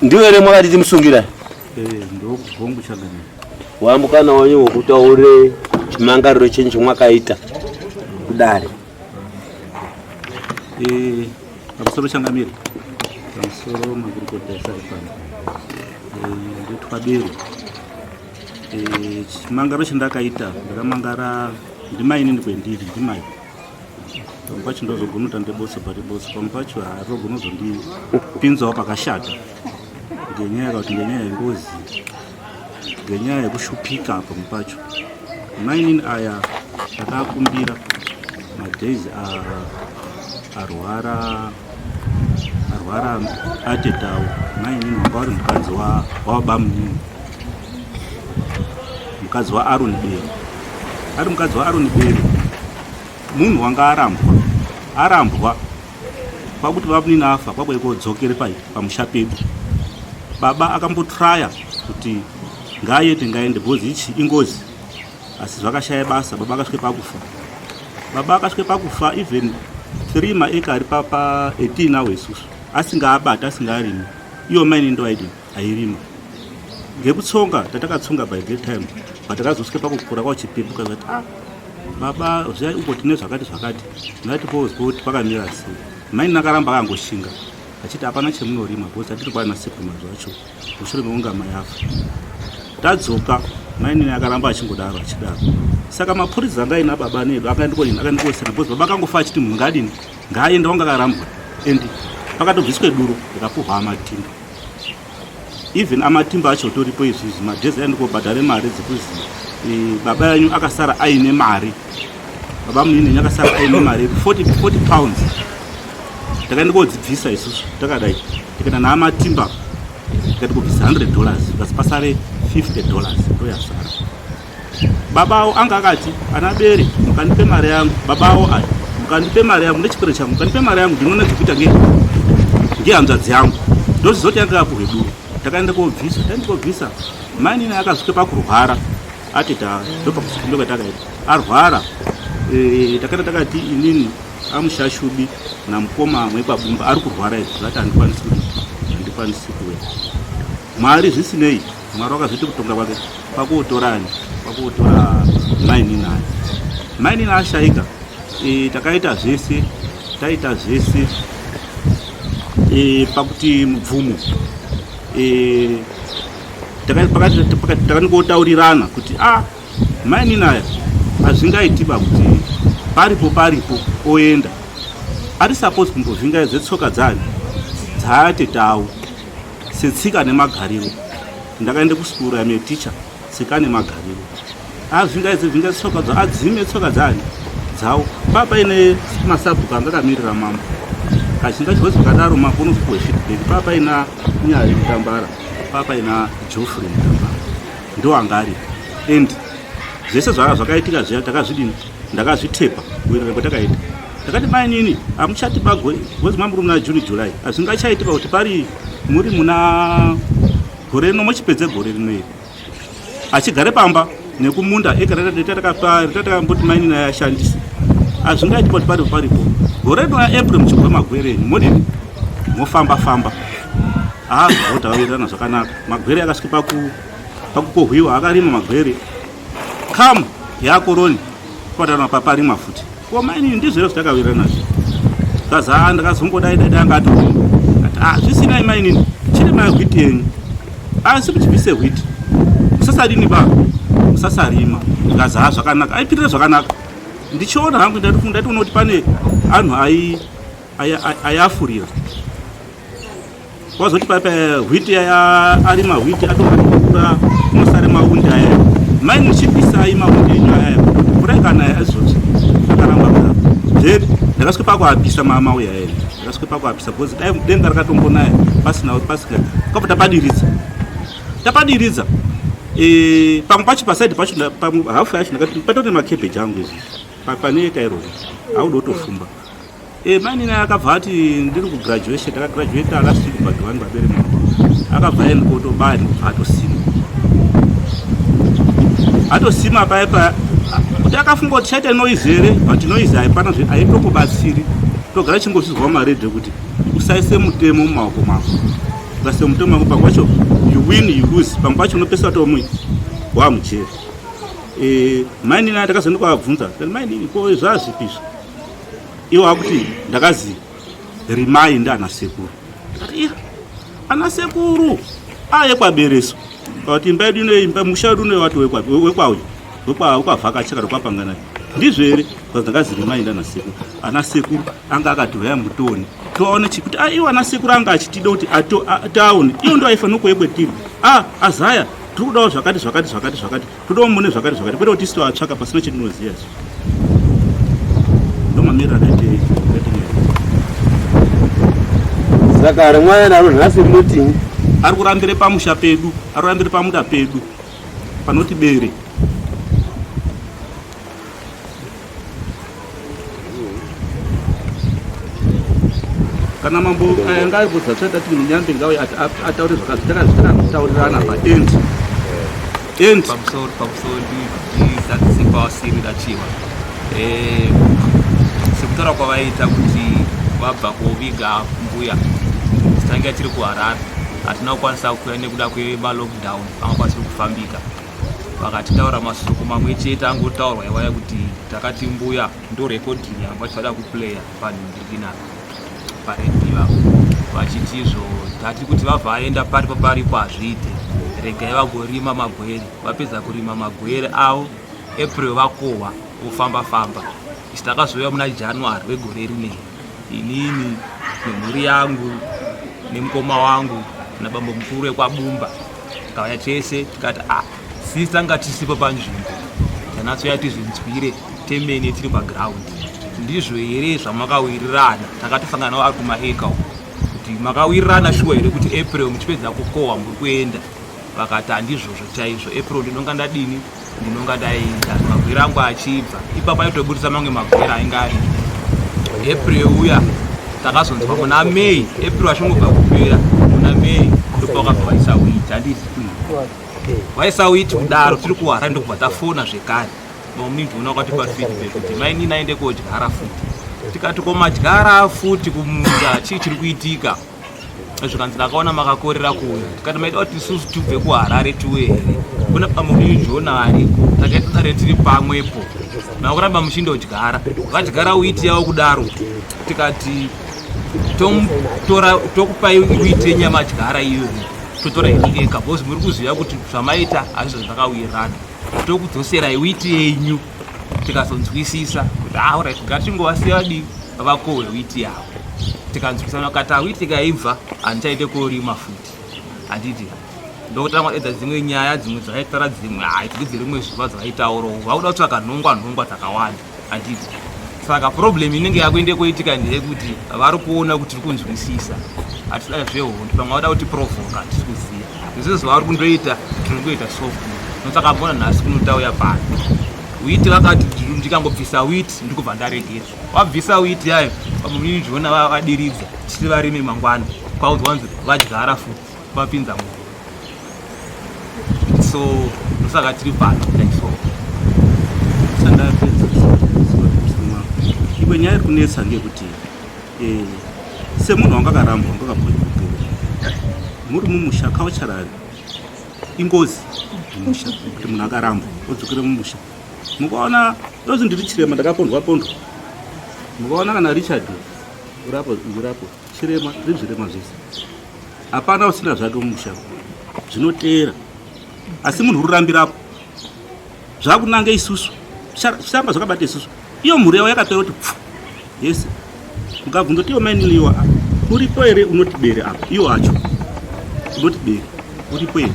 Ndiwe here mwakati timusungira? Eh, ndokubhongu chagamira. Wambukana wanyu wokutaure chimangariro chenyu chomwakaita kudare. Eh, pamusoro changamire. Pamusoro makurukota esari pano. Eh, nditwa Bero. Eh, chimangaro chandakaita ndakamangara ndimainini kwendiri ndimai. Pamwe pacho ndozogona kuti andibotso paribotso pamwe pacho harogona kuzondipinzawo pakashata ngenyaya kuti ngenyaya yengozi ngenyaya yekushupika pamwe pacho mainini aya ndakakumbira madays arwara arwara atetawo mainini wanga uri mukadzi wabamunini mukadzi waaroni bere ari mukadzi waaroni bere munhu wanga arambwa arambwa kwakuti bamunini afa kwakuikodzokere pai pamusha pedu baba akambotraya kuti ngaaende ngaende bhozi ichi ingozi asi zvakashaya basa baba akasvike pakufa baba akasvike pakufa even 3 maeka ari papa 18 awo isusu asingaabati asingaarimi iyo maini ndo aidini airima ngekutsonga tatakatsonga by that time but takazosvika pakukura kwachipepuka zati ah baba zviya uko tine zvakati zvakati ngatipozi kuti pakamira sei maini akaramba akangoshinga achiti hapana chemunorima because atiri kwana sekuru mazuva acho mushure mekunge amai afa tadzoka mainini akaramba achingodaro achidaro saka mapurisa anga aina baba nedu akaendikodini akaendikosana because baba akangofa achiti munhu ngaadini ngaaende wanga akarambwa and pakatobviswe duro rikapuhwa amatimba even amatimba acho toripo izvizvi madhezi aendikobhadhare mari dzekuzi e, baba yanyu akasara aine mari baba munini yenyu akasara aine mari 40, 40 pounds takaenda kodzibvisa isusu takadai tikaenda naamatimba tikati kubvisa 100 dollars kasi pasare 50 dollars ndoyasara baba awo anga akati ana bere mukandipe mari yangu baba awo aya mukandipe mari yangu nechikoro changu mukandipe mari yangu ndinoona zvekuita nge ngehanzvadzi yangu ndozvizoti yanga yapuhwe duro takaenda kobvisa taenda kobvisa mainini akasvike pakurwara ati ta ndopakusvika arwara e, takaenda takati inini amushashubi namukoma wekwabumba ari kurwara izvi zvati handikwanisi kuti handikwanisi kuuya mwari zvisinei mwari wakazviti kutonga kwake kwakuutorani kwakuutora mainini aya mainini ashaika e, takaita zvese taita zvese e, pakuti mubvumo e, takaningotaurirana kuti a ah, mainini aya hazvingaitiba kuti paripo paripo oenda ari suppose kumbovhingaidze tsoka dzani dzaatetawo setsika nemagariro ndakaenda kusikuru am a teacher tsika nemagariro avhingaidze vhinga tsoka dza adzime tsoka dzani dzawo paa paine masabhuku anga akamirira mambo kazhinji kacho vose vakadaro mambo unozopuhwe feedback paa paina nyari mutambara paa paina joffrey mutambara ndo anga aripo and zvese zvaka zvakaitika zviya takazvidini ndakazvitepa kuwirirana kwatakaita ndakati mainini hamuchati bagore because mamuri muna june july hazvingachaitika kuti pari muri muna gore rino mochipedze gore rino iri achigare pamba nekumunda ega ritatakamboti mainini ayashandise hazvingaiti kuti paripo paripo gore rino april muchigwa magwere enyu modini mofamba famba aazotawirirana zvakanaka magwere akasvika paku pakukohwiwa akarima magwere kamu yakoroni patanwa paparimwa futi ko mainini ndizvo here zvatakawirirana zve kaza ndakazongodai dai anga atorima ati ah zvisinai mainini chirimai hwiti yenyu asi muchibvise hwiti musasadini ba musasarima ndikaza zvakanaka aipindira zvakanaka ndichiona hangu ndationa kuti pane anhu aiafurira wazoti paipa hwiti aya arima hwiti atokura kunosare maundi aya mai muchipisai maundi enyu aya mvura ikanaya azoti akaramba kudaro then ndakasvika pakuapisa mauya aya ndakasvika pakuapisa because dai denga rakatombonaya pasina pasika kwabva tapadiridza tapadiridza e, pamwe pacho pasaidi pacho pamwe hafu yacho ndakati patoti makebeji angu izvi pane kairori auda kutofumba Eh, mainini akabva ati ndiri kugraduation ndakagraduata last week but one babere akabva aenda kotobaya ndikubva atosima atosima paya paya kuti akafunga kuti chaita noise here but noise haipana haitokubatsiri togara chingozvizwa maredhiyo kuti usaise mutemo mumaoko mako Ukasiya mutemo wako pamwe pacho you win you lose, pamwe pacho unopesa watomwe wamujeri. E, mainini aya takazoenda kwavabvunza mainini ko zvazvipi izvi iwo akuti ndakazi rimai ndiana sekuru. Ndikati iya ana sekuru aye kwabereso kuti imba yedu ino imba musha wedu uno wati wekwauyo wekwavhakacha kana kwapangana ndizvo here because ndakazi rimai ndiana sekuru ana sekuru anga akati huyai mutione toone chikuti ah, iwo ana sekuru anga achitida kuti taone iwo ndo aifanira kuuye kwetiri a azaya tiri kudawo zvakati zvakati zvakati zvakati todawo mune zvakati zvakati kwete kuti isu toatsvaka pasina chetinoziva isu ndomamiriro akaite saka rimwaya naro nhasi rinotinyi ari kurambire pamusha pedu ari kurambire pamuda pedu panoti bere kana mambo anga ari kudza tsveta ti munyambe ngauye ataure zvakazvitakazvitaurirana paend end pamusoro pamusoro ndizadzise kwavasiri achiwa eh, sekutaura kwavaita kuti vabva koviga mbuya tange tiri kuharare hatina kukwanisa kuuya nekuda kwemalockdown panga pasiri kufambika vakatitaura masoko mamwe chete angotaurwa iwaya kuti takati mbuya ndo recording yanga vachida kuplaya panhingirikina paredio apo vachiti izvo tati kuti vabva vaenda paripo paripo hazviite regai vagorima magwere vapedza kurima magwere avo april vakohwa vofamba famba isu takazouya muna january wegore rinei inini nemhuri yangu nemukoma wangu nabambo mukuru wekwabumba tikauya tese tikati ah sisi tanga tisipo panzvimbo tanatsoya tizvinzwire temene tiri paground ndizvo here zvamakawirirana takatosangana navo ari kumaeka uko kuti makawirirana shuwa here kuti april muchipedza kukohwa muri kuenda vakati handizvozvo chaizvo april ndinonga ndadini ndinonga ndaenda magwere angu achibva ipapo aitoburitsa mamwe magwere ainge ari april uya takazonzwa muna may april achingobva kupera muna may ndopakabva vaisa witi handiti vaisa witi kudaro tiri kuhara ndokubva tafona zvekare bamunini wakatipa feedback kuti mainini aende kodyara futi tikati komadyara futi kumunda chii chiri kuitika zvikanzi ndakaona makakorera kuuya tikati maida kuti isusu tibve kuharare tiuye here kuna bamunini jona ariko takaita dare tiri pamwepo makuramba muchindodyara vadyara witi yavo kudaro tikati tomutora tokupai witi yenyu yamadyara iyoyo totora yenyu ega because muri kuziva kuti zvamaita hazvizvo zvakawirirana tokudzoserai witi yenyu tikazonzwisisa kuti aurit ah, ngatingovasiya vadii vakohwe witi yavo tikanzwisana vakati awiti ikaibva handichaite korima futi handiti ndokutanga edza dzimwe nyaya dzimwe dzakaitara dzimwe hai dziri dzerimwe zuva dzakaitaurawo vakuda kutsvaga nhongwa nhongwa dzakawanda handiti saka problem inenge yakuende koitika ndeyekuti vari kuona kuti tiri kunzwisisa hatida zvehondo pamwe vada kuti provoka hatisi kuziva izvo zvavari kundoita tiri kuita soft nosaka mbona nhasi kunotauya pano witi vakati ndikangobvisa witi ndikubva ndaregera wabvisa witi yayo pamuninijiona vadiridza tichiti varime mangwana kwaudzwa vanzi vadyara futi vapinza munhu so ndosaka tiri pano like so sandapedza imwe nyaya iri kunetsa ngeyekuti eh, semunhu wanga akarambwa wanga akaponya muri mumusha culturally ingozi mumusha kuti munhu akarambwa odzokere mumusha mukaona dozi ndiri chirema ndakapondwa pondwa mukaona kana richard urapo urapo chirema zviri zvirema zvese hapana usina zvake mumusha zvinoteera asi munhu ururambirapo zvakunanga isusu zvichiramba zvakabata isusu iyo mhuri yavo yakapera kuti pfu yese mukabvunza kuti iyo mainini iwo uripo here unoti bere apa iyo acho unoti bere uripo here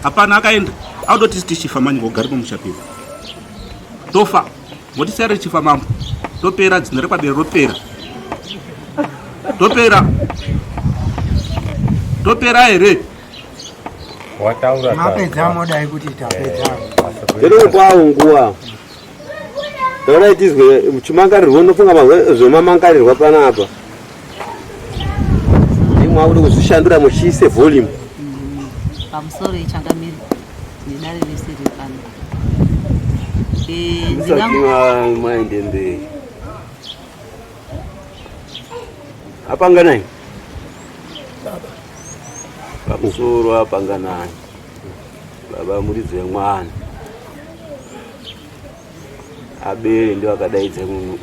hapana akaenda audoti tichifa manje ngogari pamusha pedu tofa Motisiyara richifa mambo topera dzina rekwabere ropera topera topera here wataura mapedza modai kuti tapedza tiri kwawo nguva taurai tizwe chimangarirwa unofunga zvemamangarirwa panapa imwe akuti kuzvishandura muchiise volume pamusoro yechangamire nedare rese riri pano Eh, Musati maende mberi. Apanganai. Pamusoro apanganani baba muridzi wemwana abere ndio akadaidza munhu.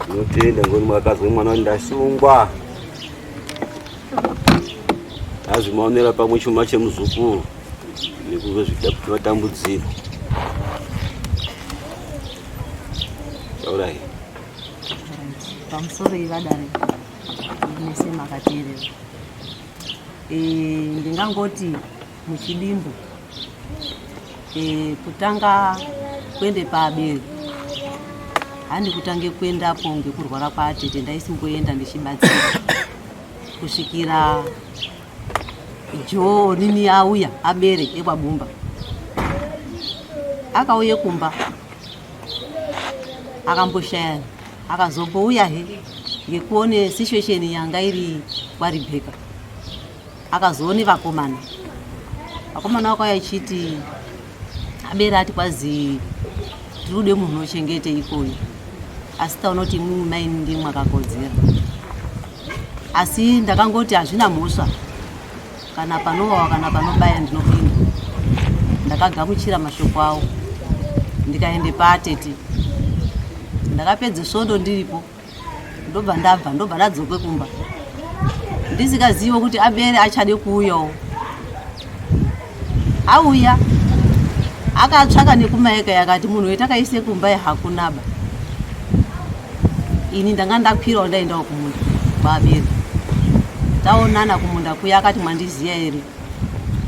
Ndinotenda ngoni mwakazwa mwana kuti ndasungwa. Azvimaonera pamwe chuma chemuzukuru nekuzozvida kuti vatambudziro. Taurai. Pamusoro ivadare mese makateerera. Eh, ndingangoti muchidimbu e, kutanga kuende paaberi handi kutange kuendapo ngekurwara kwaatete ndaisimboenda ndichibatsira kusvikira joo nini auya abere ekwabumba akauye kumba akamboshayana akazombouyahe ngekuone situation yanga iri kwaRebheka akazoone vakomana vakomana vakauya ichiti abere ati kwazi tiri kude munhu unochengete ikoyo asi taona kuti imwimwi maini ndimwe akakodzera asi ndakangoti hazvina mhosva kana panowawa kana panobaya ndinopinda ndakagamuchira mashoko awo ndikaende paatete ndakapedza svondo ndiripo ndobva ndabva ndobva ndadzoke kumba ndisikazive kuti abere achade kuuyawo auya akatsvaka nekumaeka yakati munhu wetakaise kumba hakunaba ini ndanga ndakwirawo ndaendawo kumunda kwaabere taonana kumunda kuya akati mwandiziya here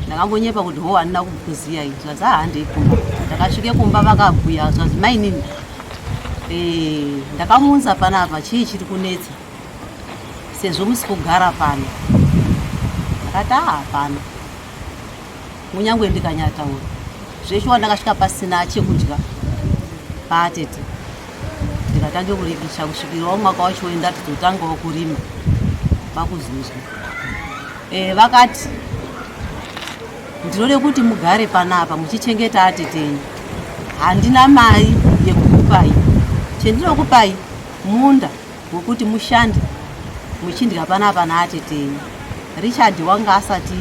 ndakambonyepa kuti ho handina kukuziya ini zvazi ahandei kumba ndakasvike kumba vakabhuya zvazi mainini Eh, ndakamuunza panapa chii chiri kunetsa sezvo musi kugara pano ndakati ah hapana munyangwe ndikanyataura zveshuwa ndakasvika pasina chekudya paatete ndikatange kurikicha kusvikirawo mwaka wacho wendati totangawo kurima kwakuzozwa e, vakati Ndinode kuti mugare panapa muchichengeta atete enyu. Handina mari yekukupai. Chendinokupai munda wekuti mushande muchindya panapa naatete enyu. Richard wanga asati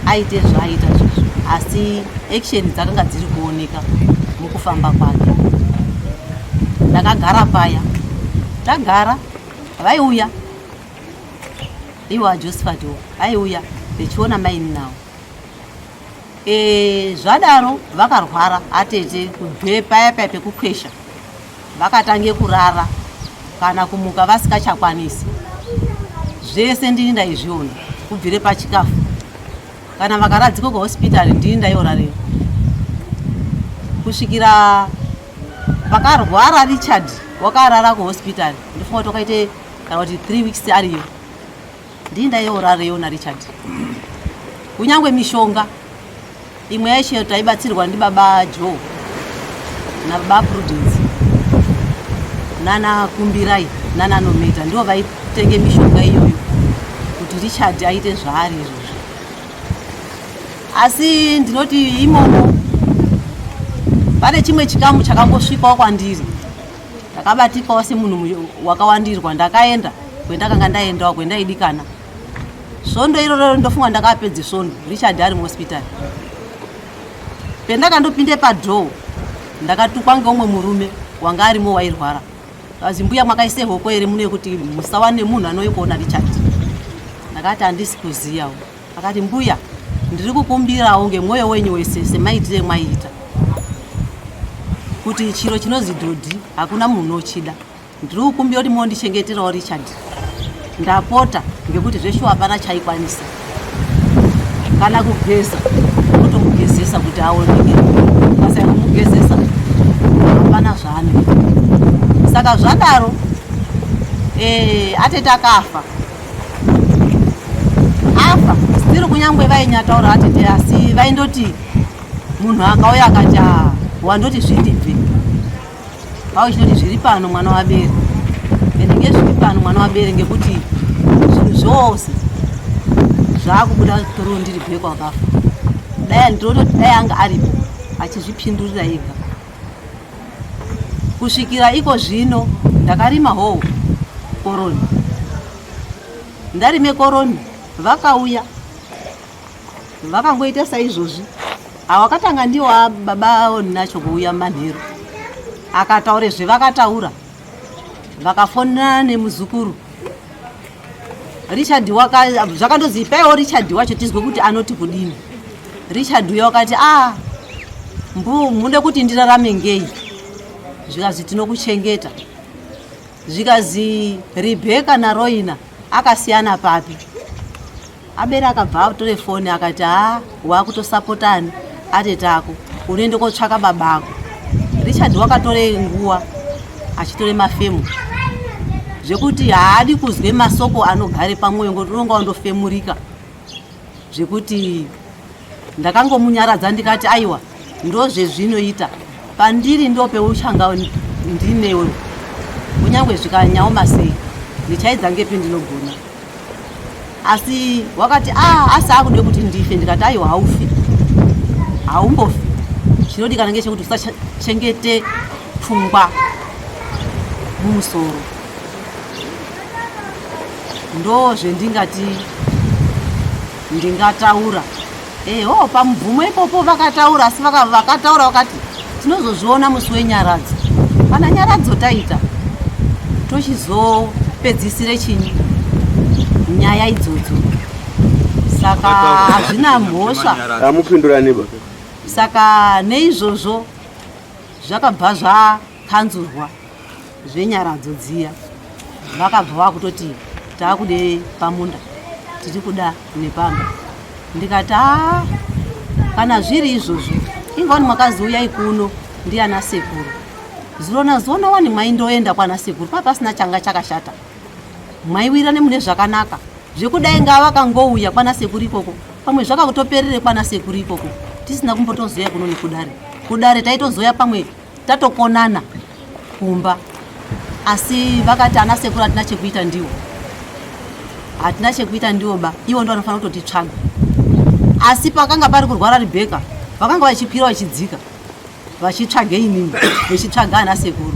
aite zvaaita zvizvo asi action dzakanga dziri kuoneka mukufamba kwake. Ndakagara paya tagara vaiuya iwo ajosephat wo aiuya vechiona maini nawo e, zvadaro vakarwara atete kubve paya paya pekukwesha vakatange kurara kana kumuka vasikachakwanisi zvese ndini ndaizviona kubvire pachikafu kana vakaradzikwa kuhospitari ndini ndaiorareo kusvikira vakarwara richard wakarara kuhospitari ndofunga kuti wakaite kana kuti 3 weeks ariyo ndii ndaiyorareyo narichard kunyange mishonga imwe yacho taibatsirwa ndibaba joe nababa prudence nana kumbirai nana nometa ndivo vaitenge mishonga iyoyo kuti richard aite zvaari izvozvo asi ndinoti imomo pane chimwe chikamu chakangosvikawo kwandiri Ndakabatikawo semunhu wakawandirwa ndakaenda kwendakanga ndaendawo kwendaidikana svondo iroro ndofunga ndakapedze svondo Richard ari muhospital pendakandopinde padhoo ndakatukwa ngeumwe murume wanga arimo wairwara vazi mbuya mwakaise hoko here muno yekuti musawane munhu anouye kuona Richard ndakati handisi kuziyawo Akati, Mbuya, ndiri kukumbirawo ngemwoyo wenyu wese semaitire mwaiita kuti chiro chinonzi dhodhi hakuna munhu unochida. Ndiri kukumbira kuti mondichengeterawo Richard. Ndapota ngekuti zveshuwa hapana chaikwanisa kana kugeza kutomugezesa kuti aoneke basa yekumugezesa hapana zvaanoita. Saka zvadaro eh, atete akafa afa still kunyangwe vainyataura atete asi vaindoti munhu akauya akati ah, wandoti zvindibve vauchinoti zviri pano mwana wabere ende ngezviri pano mwana wabere ngekuti zvinhu zvose zvakubuda toro ndiri bheko akafa dai ndinototi dai anga aripo achizvipindurira ega kusvikira iko zvino ndakarima howo koroni ndarime koroni Vakauya vakangoita saizvozvi. Awakatanga ndiwo baba nacho kuuya manheru, akataure zvevakataura, vakafonana nemuzukuru Richard. Waka zvakandozi ipaiwo Richard wacho tizwe kuti anoti kudini. Richard uya wakati, a ah, mbu mude kuti ndirarame ngei? Zvikazi tinokuchengeta. Zvikazi Rebheka naRoina akasiyana papi? Abere akabva atore foni akati, ha, wakutosapotani atete ako, unoende kotsvaka baba ako. Richard wakatore nguva achitore mafemo zvekuti haadi kuzwe masoko anogare pamwoyo, ngokuti unonga wandofemurika. Zvekuti ndakangomunyaradza ndikati, aiwa, ndozvezvinoita pandiri, ndopeuchanga ndinewe, kunyange zvikanyaoma sei ndichaidza ngepi ndinogona. Asi wakati, ah, asi akude kuti ndife. Ndikati, aiwa, haufi, haumbofi. Chinodikana ngechekuti usachengete pfungwa mumusoro. Ndo zvendingati ndingataura. Eho, pamubvumo ipopo vakataura, asi vakataura vakati tinozozviona musi wenyaradzo. Kana nyaradzo taita, tochizopedzisire chinyi nyaya idzodzo. Saka hazvina mhosva. Amupindurani ba. Saka neizvozvo zvakabva zvakanzurwa zvenyaradzo dziya. Vakabva vakutoti taakude pamunda, tiri kuda nepamba. Ndikati, aa, kana zviri izvozvo, ingawani mwakazi uyai kuno ndiana sekuru zurona zona wani mwaindoenda kwana sekuru pa pasina changa chakashata, mwaiwirane mune zvakanaka. Zvekudai nga vakangouya kwana sekuru ikoko, pamwe zvakakutoperere kwana sekuru ikoko, tisina kumbotozoya kuno nekudare. Kudare taitozoya pamwe tatokonana kumba. Asi vakati ana sekuru hatina chekuita ndiwo, hatina chekuita ndiwo ba, ivo ndo vanofanira kutotitsvaga. Asi pakanga pari kurwara Rebheka, vakanga vachikwira vachidzika vachitsvaga inini, vechitsvaga ana sekuru.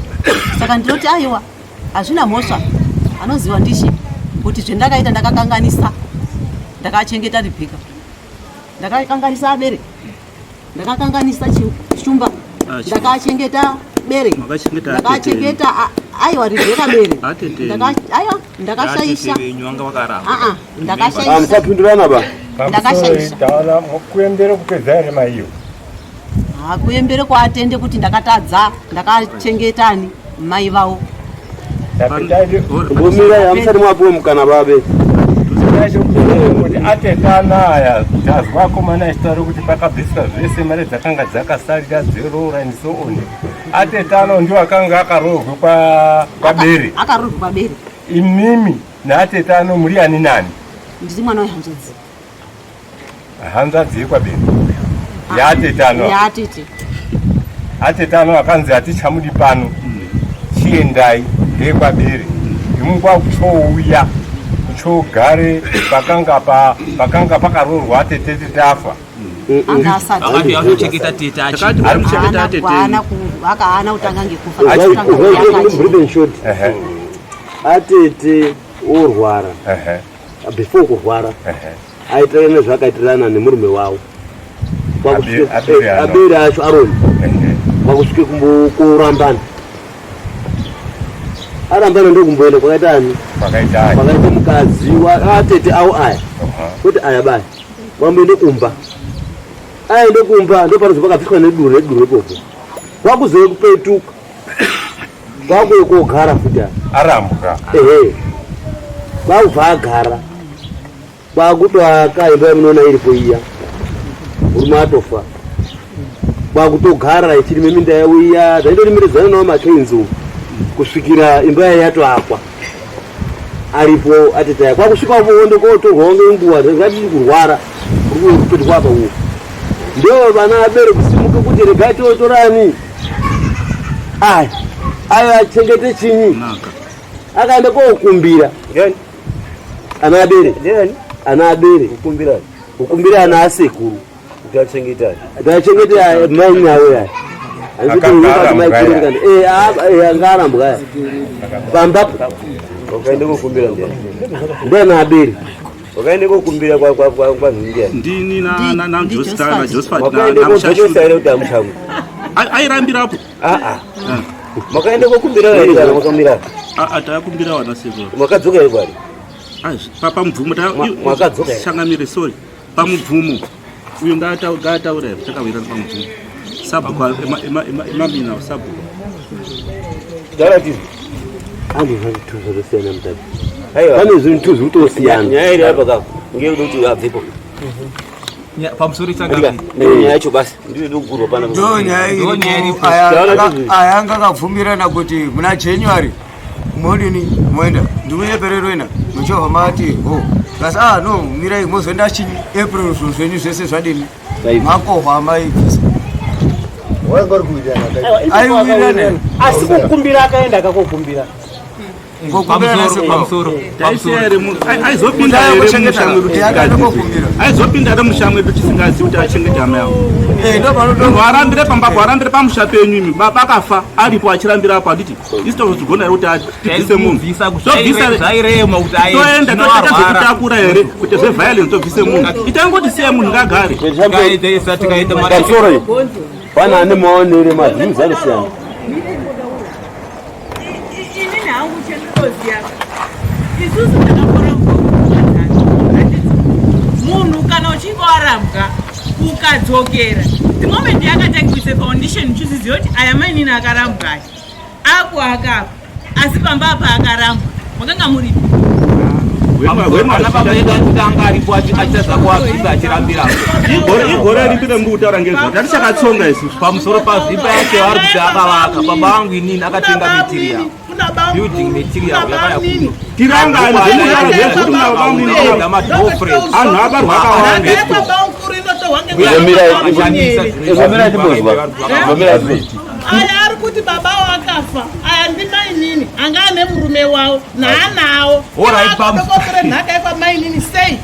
Saka ndinoti aiwa, hazvina mhosva. Anoziva ndishi kuti zvendakaita ndakakanganisa. Ndakachengeta Rebheka, ndakakanganisa abere, ndakakanganisa Shumba. Ah, ndakachengeta bere, Makachengeta. Ndakachengeta aiwa, Rebheka bere. Atete. Aiwa, ndakashaisha. Atete venyu vanga vakaramba. Aa, ndakashaisha. Musapindurana ba. Ndakashaisha. Taona kuembere kupedza here maiyo? Hakuembere kwaatende kuti ndakatadza, ndakachengetani mai vavo. Mbomira, hamusati mwapiwa mukana babe. Kuti atetana aya, tazwa akomana achitaura kuti pakabviswa zvese, mari dzakanga dzakasarira dzeroora and so on. Atetano ndiwo akanga akaroorwa kwabere. Akaroorwa kwabere. Imimi naatetano muri ani nani? Ndiri mwana wehanzvadzi. Hanzvadzi yekwabere yaatetano? Yaatete. Atetano akanzi hatichamudi pano, chiendai ndekwabere. Imwe kwakuchouya kuchogare pakanga pakanga pakaroorwa atetete tafa. Anga asati. Akati anochengeta tete achi. Takati Ari kuchengeta atete. Haana kutanga ngekufa. Akatanga kuyakachi. Brief and short. Atete orwara, before kurwara aitirana zvakaitirana nemurume wavo. Abere ano. Abere acho Aroni. Kwakusvike kurambana, arambana ndokumboenda kwakaita ani? Kwakaita ani? Kwakaita mukadzi atete avo aya. Kuti aya baya wamboende kumba, aende kumba ndopanozo pakabviswa neduro, neduro ipopo kwakuzove kupetuka kwakuye kogara futi aya. Arambwa. Ehe, kwakubva agara kwakutoaka imba yamunoona iripo iya. Murume atofa, kwakutogara ichirime minda yavo iya, zvaindorimirizana nawo makenzi kusvikira imba iya yatoakwa. Aripo atetaya kwakusvika vondo kotorwawo ngenguva ngatiri kurwara kupetwa apa uko, ndo vana abere kusimuka kuti regai totorani aya ayo achengete chinyi. Naka. Akaenda kokumbira ana abere. Ndiani? Ana abere. Kukumbira? Kukumbira ana asekuru. Kuti achengetani? Achengete mai nawo yaya. Akagara mbwa. Anga arambwa aya pambapo. Wakaenda kukumbira ndiani? Ndiana abere. Wakaende kokumbira kwanhingi Ndini naJosephat. Wakaende kodzokesa here kuti amushango? Airambirapo. Aa, makaende kokumbira here kana makamira? Aa, takakumbira wana sekuru. Makadzoka here kwari? Pamubvumo. Makadzoka here? Changamire, sorry, pamubvumo uyo ngaataura here, takawirana pamubvumo, sabhuku emamina, sabhuku. Taura tizvi. Andi zvinhu zvakasiyana mutapi. Pane zvinhu zvekutosiyana. Nyaya iri apa kako ngeyekuda kuti abvepo. Pamusoro changamire. Nyaya yacho basi ndiyo inogurwa pana. Ndo nyaya iripo. Aya anga akabvumirana kuti muna January modini moenda ndimunyepererwena muchovha mati ho kasi ah no, mirai mozoenda chinyi April, zvinhu zvenyu zvese zvadini, makohwa maibvisa. Wanga uri kuwirirana? Aiwirirana. Asi kukumbira akaenda akakokumbira. Taisiya here? Aizopinda here musha mwedu tisingazivi? Aizopinda here musha mwedu tisingazivi kuti achengete hama yavo? Munhu arambire pambapo, arambire pamusha penyu imi, baba akafa aripo achirambira apo, handiti isi tozogona here kuti tibvise munhu? Zvairema kuti Toenda toita zvekutakura here, kuti zveviolence tobvise munhu? Itangoti siya munhu ngagare. Tikaita Pamusoro iyi pane ane maonere, maviews anosiyana. Inini hangu chendinoziva, isusu takaporambwa. Munhu kana uchinge warambwa ukadzokera, the moment yakatangisa foundation, uchiziziva kuti aya mainini akarambwa, aya apo akapo, asi pamba apa akarambwa, makanga muripi? Ana baba edu atanga aripo achitadza kuabvisa achirambira. Igore ripi remuri kutaura ngezvo? Tatichakatsonga isusu. Pamusoro pazvo, imba yacho yavari kuti akavaka baba vangu inini, akatenga material, building material yakaya kuno. Tirangani zvemunotaura, anhu abarwa akawanda. Imbomira timbozwa, imbomira timbozwa. Aya ari kuti baba wakafa, aya ndimainini anga ane murume wavo naanawo. Alright, Dokotore nhaka yekwamainini sei?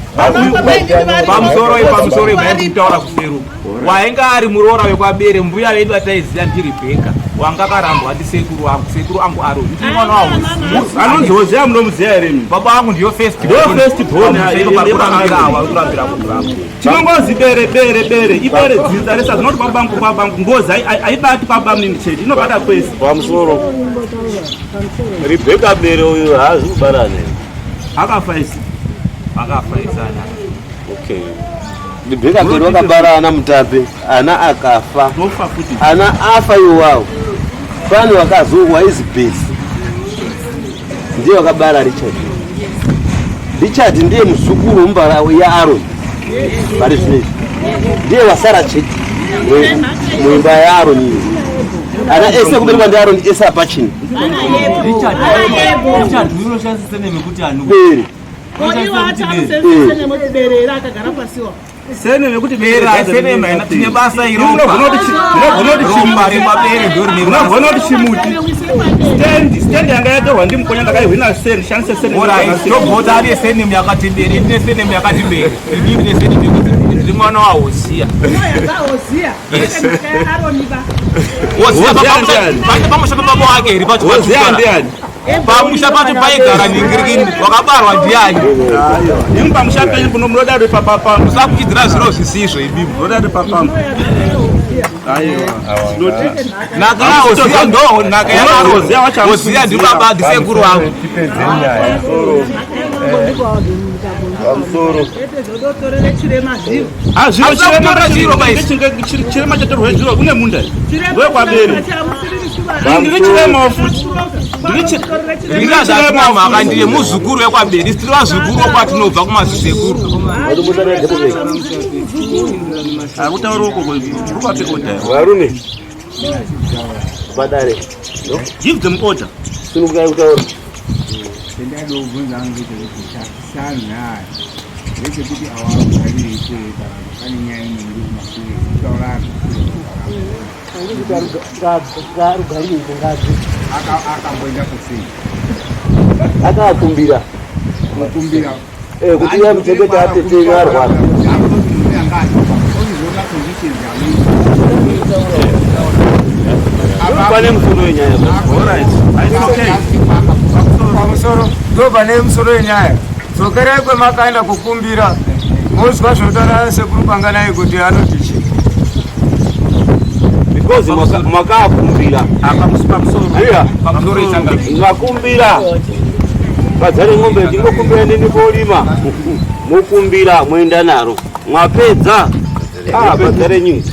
Pamusoro, pamusoro imairi kutaura kuseruka, wainge ari muroora wekwabere, mbuya vedu ataiziva ndiRibheka, wanga akarambwa ndisekuru wangu, sekuru angu Aroni, ndiri mwana waho. Anonzi Hosea munomuziva here imi? Baba vangu ndiyo first. Ndiyo first born. Parkurambira awa, kurambira munhu vangu. Chinongozi bere bere bere ibere dzinza rese. Azinoti kwabangu kwabangu, ngozi haibati kwabamunini chete, inobata kwese. Pamusoro, Ribheka Bere uyu haazi kubarana? Akafa isi. Akafa isana. Okay, Ribheka Bere wakabara ana Mutape, ana akafa. Tofa futi. Ana afa iwawo, pane wakazowa izi Bhesi, ndiye wakabara Richard. Richard ndiye muzukuru wemubara yaAron pari zvinezvi, ndiye wasara chete muimba yaAron iyi. Ana ese kuberekwa ndiAron ese apachini. Richard unoshandisa surname yekuti ani? Bere. Iwo acho anosenzesa nemotiberera akagara pasiwa. Surname yekuti Bere surname haina tine basa iropa. Ropa remabere ndo rine. Unogona kuti chimuti stand, stand yanga yatorwa ndimukonya, ndakaihwina send, shandise surname. Alright, tobvota ane surname yakati Bere, ine surname yakati Bere. Ini ndine surname yekuti ndiri mwana waHosiya. Hosiya nhaka yaAroni ba. Hosiya. Hosiya ndiani? Pamusha pababa wake here pacho? Hosiya ndiani? Pamusha pacho paigara ningirikini, wakabarwa ndiani? Imi pamusha penyu kuno munoda ri papapa. Musakuchidzira zviro zvisizvo imimi. Munoda ri papamba. Aiwa, tinoti Nhaka yaHosiya ndo nhaka Hosiya wacho yaHosiya, ndibaba, ndisekuru wangu. Tipedze nyaya. Pamusoro. Zodotorere chirema zviro. Azviro. Hazvina kutora chiro baisi. Chirema chatorwa zviro kune munda ndokwabere. Ndiri chiremawo futi. Ndingazvatina mhaka, ndiye muzukuru wekwaberi, tiri vazukuru wekwatinobva kumazisekuru. Akutaura uko ruvape order. Varume vadare. Give them order. Sunukai kutaura. Chendada kubvunza hangu ngechekuti chasanhaya ndechekuti awagariripo kana kuti pane nyaya imwe iri kumashure kutaura. Rugariro ngadzi. Akamboenda kusei? Akakumbira. Kukumbira. Kuti iye muchengete atete arwara. Akutoti murume anga achipa ochizoona conditions yamuita. Pane musoro wenyaya. Alright, it's okay. Pamusoro, ndo pane musoro wenyaya. Dzokerai kwemakaenda kukumbira mozwa zvinotaura sekuru Panganai kuti anoti chii. Because makakumbira. Apa pamusoro. Yeah. Pamusoro ichangamire. Makumbira. Vadzare ng'ombe ndingokumbira nini kolima. Mokumbira moenda naro. Mwapedza. Ah, badzare nyingi.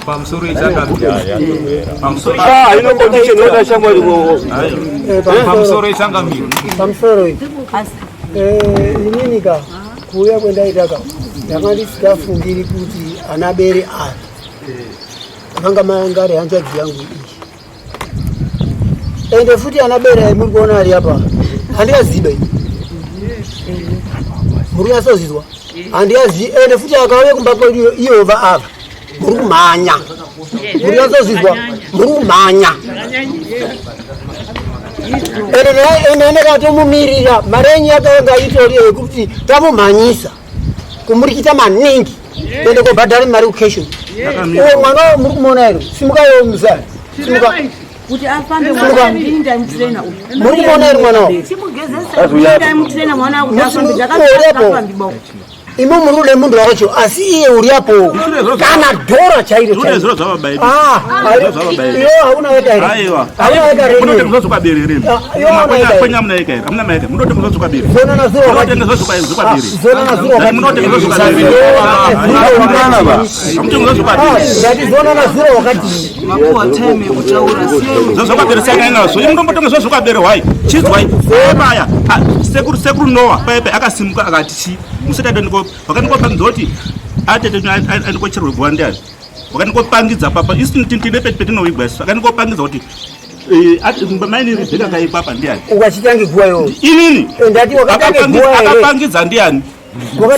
Pamusoro ichangamire. Pamusoro Ah, ino condition yoda shamwari ko. Pamusoro ichangamire. Pamusoro iyi. Inini ka kuuya kwendaita ka ndanga ndisingafungiri kuti ana bere aya vanga mangari hanzvadzi yangu iyi ende futi ana bere aya muri kuona ari apa handiaziba ini muri kunyatsozizwa handiazi ende futi akauya kumba kwedu iyo va ava muri kumhanya muri kunyatsozizwa muri kumhanya ende ndakatomumirira mari yenyu yakanga itori yekuti tamumhanyisa kumurikita maningi ende kobhadhara mari kukesho uwo mwana muri kumuona here simukayo muzaya simuka kuti afambe Simuka. ndaimutraina uyu muri kumuona here mwana wavo chimugezesa ndaimutraina mwana wangu kuti afambe Uriapo. Imi muri kuda munhu wacho asi iye uriapo kana dhora chairo Zvine zviro zvavabaidi. Ah, Zviro zvavabaidi. iwe hauna weka here? Aiwa. Hauna weka here? Munotenga zviro zvokwaberere imi. Ah, iwe hauna weka here? Kwenya hamuna weka here? Hamuna maeka. Munotenga zviro zvokwaberere. Zona na zero wakati. Munotenga zviro zvokwaberere. Ah, zona na zero wakati. Munotenga zviro zvokwaberere. Hamutengi zviro zvokwaberere. Ndati zona na zero wakati. Mapuwa time yekutaura sei? Zviro zvokwaberere siyanai nazvo. Imi munombotenga zviro zvokwaberere hwai. Chizwai. Baya. Sekuru sekuru Noah paipe akasimuka akati chi. Musati adoniko vakandikopangidza kuti atete andikocherwe guva ndiani. Vakandikopangidza papa isu tine petinovigwa isu. Vakandikopangidza kuti maini Rebheka kaikwa apa ndiani. Ukachitange guva iwowo. Inini. Ndati wakatange guva here? Akapangidza ndiani?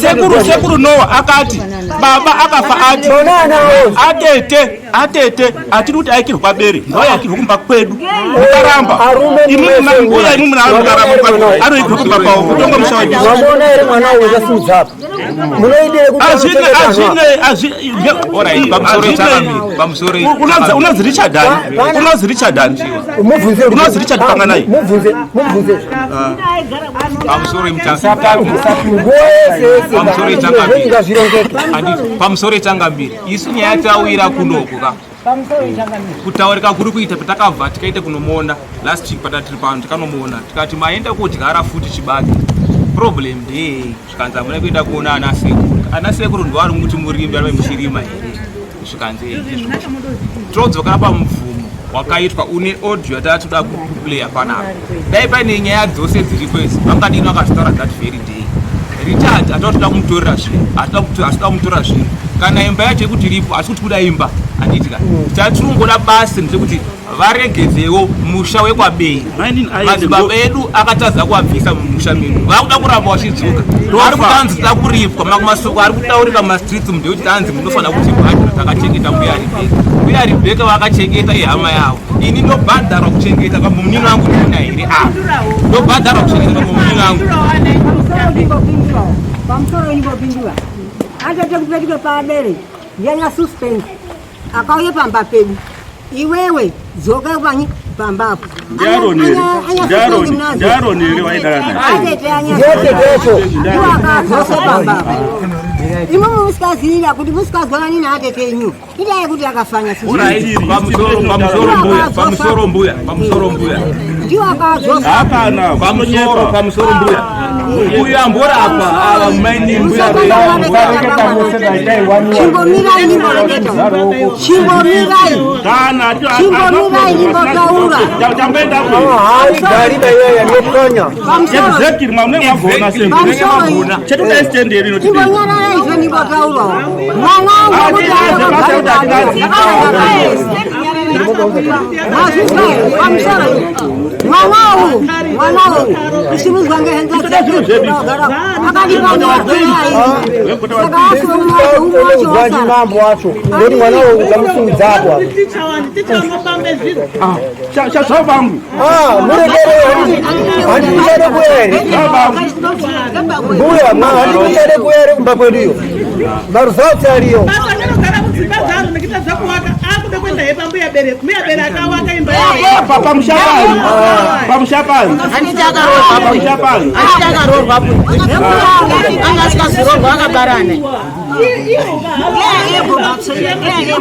Sekuru sekuru Noah akati baba akafa ati atete atete atiri kuti aikirwa kwabere ngaaikirwe kumba kwedu mukaramba imi mbuya imi muna mukaramba anoikirwa kumba kwavo kutonga musha wedu Mamuona here mwana uyu wakasimudza apa? Munoidire kuti azvine anocheketa azvine Alright, pamusoro ichangamire. Pamusoro unonzi Richard ani unonzi Richard ani Mubvunze unonzi Richard Panganai mubvunze mubvunze Pamusoro imutangamire. nguva yese yese Pamusoro ichangamire. ngazvirongeke Handiti, pamusoro ichangamire. Isu nyaya tawira kunoku ka. Kutaurika kuri kuita patakabva tikaita kunomuona last week patatiri pano tikanomuona tikati maenda kodyara futi chibage problem ndeyei zvikanzi hamuna kuenda kuona ana sekuru ana sekuru ndo vari muti murimi vari muchirima here zvikanzi "Eh, ndizvo todzokera pamubvumo wakaitwa une audio yatatoda kuplaya panapa dai paine nyaya dzose dziripo idzi vangadini vakazvitaura that very day Richard hatatoda kumutorera zvinhu hatitoda kumutorera zvinhu kana imba yacho yekuti iripo asi kuti kuda imba handiti ka chatirungoda basi ndechekuti varegedzewo musha wekwabei madzibaba edu akatadza kuabvisa mumusha medu vakuda kuramba vachidzoka vari kutanzi tida kuripwa masoko ari kutaurika mumastreets ndekuti tanzi munofanira kuti bhadhara takachengeta mbuya Rebheka mbuya Rebheka vakachengeta ihama yavo ini ndobhadharwa kuchengeta kamumunini wangu ndina here a ndobhadharwa kuchengeta kamumunini wangu pamusoro ingopindura atete kupetuke paabere ndiyanya suspense akauye pamba pedu iwewe dzoka panyi pambapo ndiaroni here waidara naye akadzosa pambapo imo musikazira kuti musikazwana nini atete enyu idai kuti akafanya Alright, pamusoro pamusoro mbuya pamusoro mbuya pamusoro mbuya ndiwo akadzosa hapana pamusoro pamusoro mbuya uyu amborapa ava maini mbuya Chimbomirai nimboreketa. Chimbomirai. kana Chimbomirai nimbotaura. tamboenda Haigari baiya yanokonya. exactly mwamune mwagona Pamusoro. chetuda stand yedu inoti Chimbonyarara izvo nimbotaurawo. Mwana wangu kuti pamusoro mwana uyu mwana uyu kusimudzwa ngehenza Uzwanji mambo wacho ngoti mwana uyu ukamusimudza apo apa. chazvavangu Ah, murekere handikuchade kuya here mbuya handikuchade kuya here kumba kwedu iyo maresults ariyo basa anogara kudzimba dzaro nekuita zvekuwaka akuda kuenda he pambuya bere mbuya bere akawaka imba yake. Apa pamusha pani. Pamusha pani. Handiti akaroorwa Pamusha pani. Handiti akaroorwa po. Anga asikaziroorwa akabarana.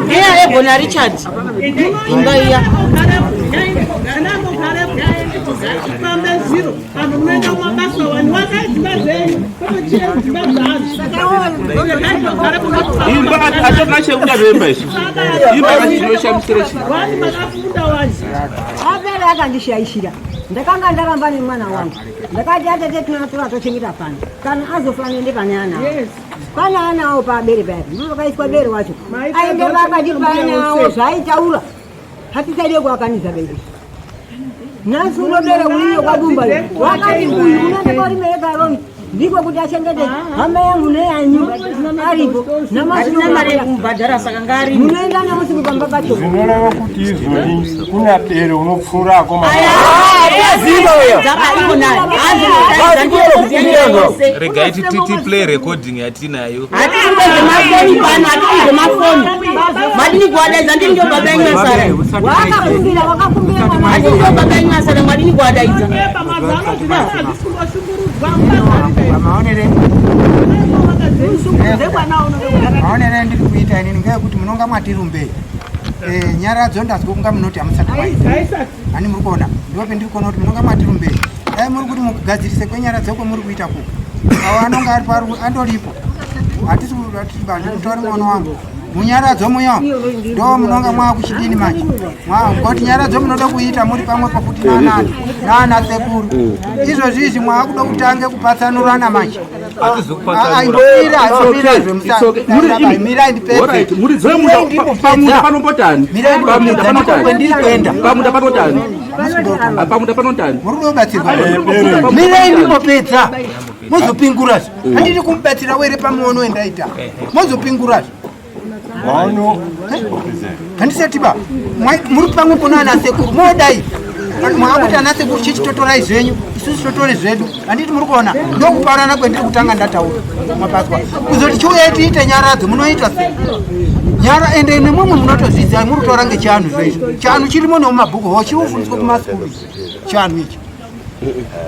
Ngeya Ebo naRichard. Imba iya. Imba atona chekuda zvemba isusu. Imba tinoshandisira chii? Apera akandishaishira ndakanga ndaramba nemwana wangu ndakati atete tinatora tochengeta pano kana azofa nende pane ana awo. Pane ana awo pabere paya ndipo pakaiswa bere wacho aende pakati paana awo zvaaitaura hatisaide kuakanidza bedu nhasi unobere uiyo kwadumba iyo wakati uyu unoende korimeekaroni ndiko kuti achengete hama yangu neyanyu aripo Hatina mari yekumubhadhara saka ngaarime. munoenda namusiku pamba pacho Zvinoreva kuti izvoni kuna bere unopfuurako Regai tiplay recording yatinayo. Hatikuze mafoni pano, hatikuze mafoni. Madini kuwadaidza ndini ndio baba yenyu asara. Wakakumbira, wakakumbira mwana. Hatini ndio baba yenyu asara, madini kuwadaidza. Maonere ndiri kuita inini ngeyekuti munonga mwatirumbei. Eh, nyaradzo ndazwa kunga munoti hamusati mwaita hani muri kuona ndope ndiri kuona kuti munonga mwatirumbei dai muri kuti mukugadzirise kwenyaradzo kwemuri kuita kuko awo anonga ari pari andoripo hatisi kutauri mwana wangu munyaradzo muya ndo munonga mwakuchidini manje ngoti nyaradzo munoda kuita muri pamwepo kuti nanani nana sekuru izvozvi izvi mwakuda kutange kupatsanurana manje Pamunda panombotani? Pamunda panotani? Pamunda panotani? Pamunda panotani? Muri kubatsirwa. Mirai ndingopedza. Mozopingurazve. Handidi kumubatsira were pamuono wendaita. Mozopingurazve. Maono. Handisati ba. Muri pamwepo naana sekuru. Modai. Mwakuti ana sekuru chichitotorai zvenyu. Isusu totore zvedu. Handiti muri kuona. Ndokuparana kwendiri kutanga ndataura. Mapaswa. Kuzoti chiuyai tiite nyaradzo munoita sei? Nyara ende nemumwe munotozviziva muri kutora ngechianhu zvoizvo. Chianhu chirimo nemumabhuku ho chiri kufundiswa kumasukuru. Chianhu ichi.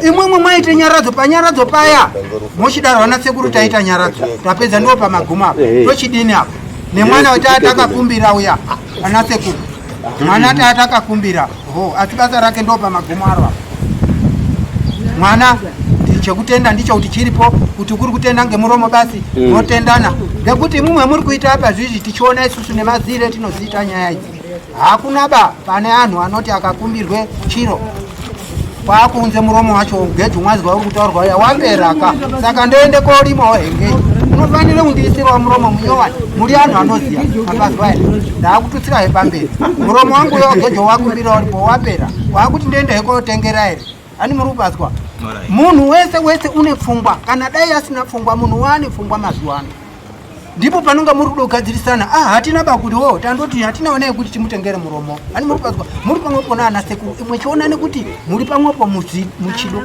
Imwimwe mwaite nyaradzo panyaradzo paya mochidaro vana sekuru taita nyaradzo tapedza ndiwo pamagumo apa tochidini apa nemwana wataa takakumbira uya ana sekuru mwana taa takakumbira ho asi basa rake ndo pamagumo aro apa mwana chekutenda ndicho kuti chiripo kuti kuri kutenda ngemuromo basi motendana ngekuti mumwe muri kuita apa zvizvi tichiona isusu nemazire tinoziita nyaya idzi hakuna ba pane anhu anoti akakumbirwe chiro kwakuunze muromo wacho geji mwazwa uri kutaurwa uya waperaka saka ndoende korimawo hengei unofanire kundiisirawo muromo munyowani muri anhu anoziya mapazwa aya ndaakututsira he pamberi muromo wangu uyo gejo wakumbira uripo wapera wakuti ndoende hekotengera here ani muri kupazwa munhu wese wese une pfungwa kana dai asina pfungwa munhu waane pfungwa mazuva ano ndipo panonga muri kuda kugadzirisana ah hatina bakuti wo tandoti hatina onei kuti timutengere muromo ani muri kupazwa muri pamwepo naana sekuru imwe chiona nekuti muri pamwepo muchido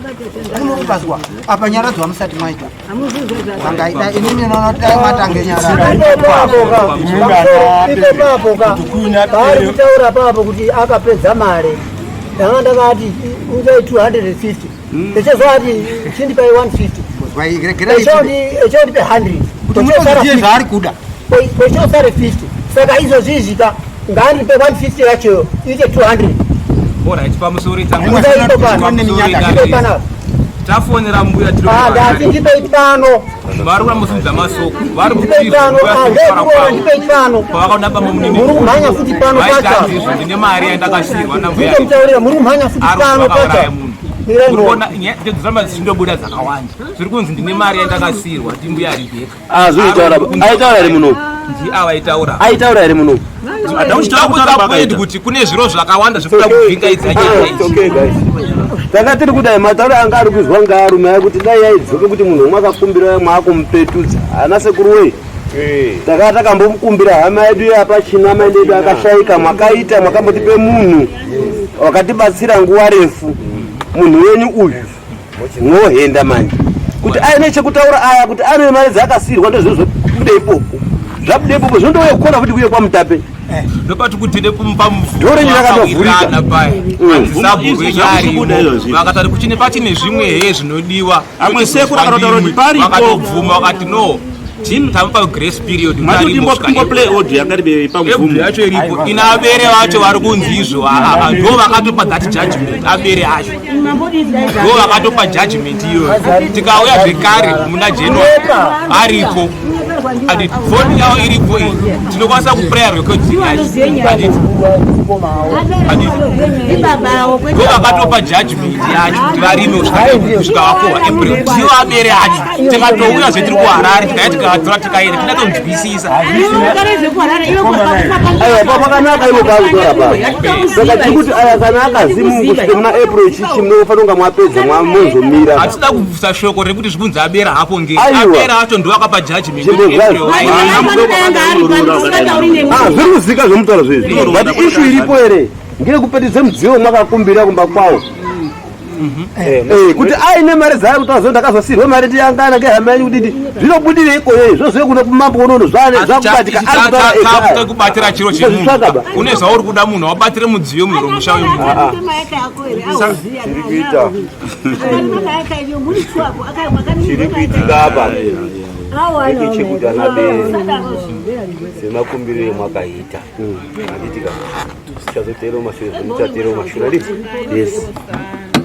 ani muri kupazwa apa nyaradzo hamusati mwaita angaida inini nonoti dai mwatange Ipo papo ka paari kutaura papo kuti akapedza mare ndanga ndakati unzai 250 echezvati chindipai 150 echondipe 100 Kuti mutoziye zvaari kuda. kwechosare 50 saka izvozvizvi ka ngaandipe 150 yachoyo iite 200 Alright, pamusoro Unzai ipo pano. Ipo panapa. Tafonera mbuya tiri Ah, ndati ndipei pano vari kuramusimudza masoko vari ndipei pano Ah, ndekuona ndipei pano pavakaona baba munini Muri kumhanya futi pano pacha. izvo ndine mari yandakasiyirwa nambuya nditomutarira muri kumhanya futi pano pacha Uri kuona nyaya dziramba dzichindobuda dzakawanda zviri kunzi ndine mari yandakasiyirwa ndi mbuya Rebheka Ah, zvinotaura aitaura here muno ndi ava aitaura aitaura here muno Adakuti kuti kune zviro zvakawanda zvekuda kubvingaidza nyaya It's okay guys tanga tiri kudai matauro anga ari kuizwa ngaarume aya kuti dai yaidzoke kuti munhu umwe akakumbira mwakumupetudza ana sekuru wei taka takambomukumbira hama yedu yapachina maende edu akashaika mwakaita mwakambotipe munhu wakatibatsira nguva refu munhu wenyu uyu mwohenda manje kuti aine chekutaura aya kuti ane mari dzaakasiyirwa ndozvo zvabuda ipopo zvabuda ipopo zvinondouya kukona futi kuye kwamutape. Ndopati kuti nekumupa Door renyu rakatovhurika. paya. Sabhuku Izvi zvakubuda arimo. izvozvi. Vakatari kuchine pachine zvimwe he zvinodiwa. Amwe sekuru akatotaura kuti paripo. Vakatobvuma vakati no. Tamupa grace period. Mati arimo timbo kusvika timbo play audio yakati pamvumo. Ebhu yacho iripo ina abere vacho vari kunzi izvo ndo vakatopa that judgment abere acho ndo vakatopa judgment iyoyo tikauya zvekare muna january aripo anditi foni yavo iripo iyi tinokwanisa kupraya recording yacho anditi ndo vakatopa judgment yacho kuti varime kusvika vakohwa april ndivo abere acho tikatouya zvetiri kuharare tikaya tikatora tikaenda tinatonzwisisa Aiwa, pakanaka ivo pakutora pa saka tiri kuti aya kana akazimu kusvika muna april chichi munofanira kunga mwapedza mwamozomira hatisida kubvisa shoko rekuti zvikunzi abera hapo ngei Aiwa. abera acho ndo akapa judgment kuti April Ah, zviri kuzika zvomutaura zvezvi but ishu iripo here ngeyekupetidze mudziyo mwakakumbira kumba kwawo Eh, kuti aine mari dzaari kutaura zo ndakazosirwe mari ndiyangana ngehama yenyu kudidi zvinobudirei ikoyo zvozive kuno kumambo unono zvakubatika ari kutaura ega aya. kubatira chiro Usazvitsvaga ba. chemunhu une zvauri kuda munhu wabatire mudziyo munhu romusha wemunhu Chiri kuitika apa ndechekuti ana bere semakumbiro emwakaita handitika tichazotera mashure zvomuchatera mashure handiti yes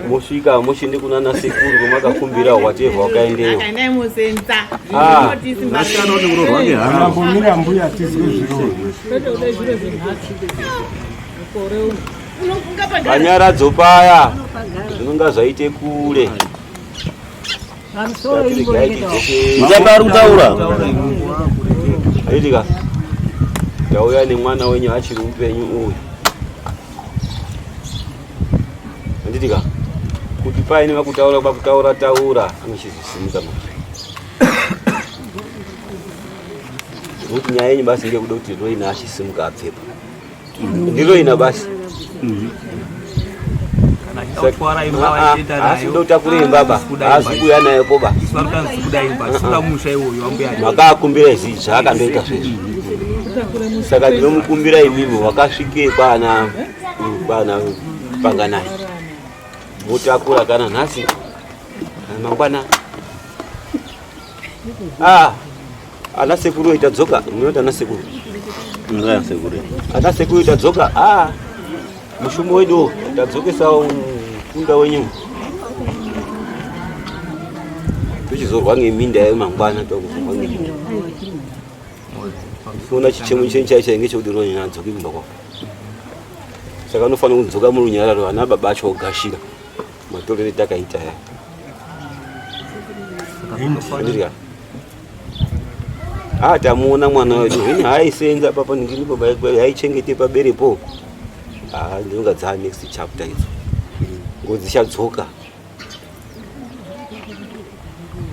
mosvika mochiende kunana sekuru kwamakakumbira whatever wakaendeyo Akaendai mosenza. Ah. Ambomira mbuya tizwe zviro. panyaradzo paya zvinonga zvaite kure Muchapa ari kutaura aitika ndauya nemwana wenyu achiri mupenyu uyu handitika kuti paine vakutaura kwakutaura taura anochizosimuka manje nokuti nyaya yenyu basi ngekuda kuti roina achisimuka abvepo ndiroina basi haasi kuda kutakura imba ba haasi kuuya nayo poba makakumbira izvi zvaakandoita zvezvi saka ndinomukumbira imimi wakasvike kwana kwana panganai motakura kana nhasi kana mangwana ah ana sekuru itadzoka munoti ana sekuru ana sekuru itadzoka ah mushumo wedu tadzokesa mukunda wenyu tochizorwa ngeminda yemangwana tokuzorwa ngeminda kuona chichemo chenyu chaicho chainge chekuti ronyanya adzoke kumba kwako saka anofanira kudzoka murunyararo ana baba acho ogashira matorere takaita ya Andika. Ah, tamuona mwana wedu hini haisenza papa ndini baba haichengete paberepo ah ndinonga dzaa next chapter idzo ngozi dzichadzoka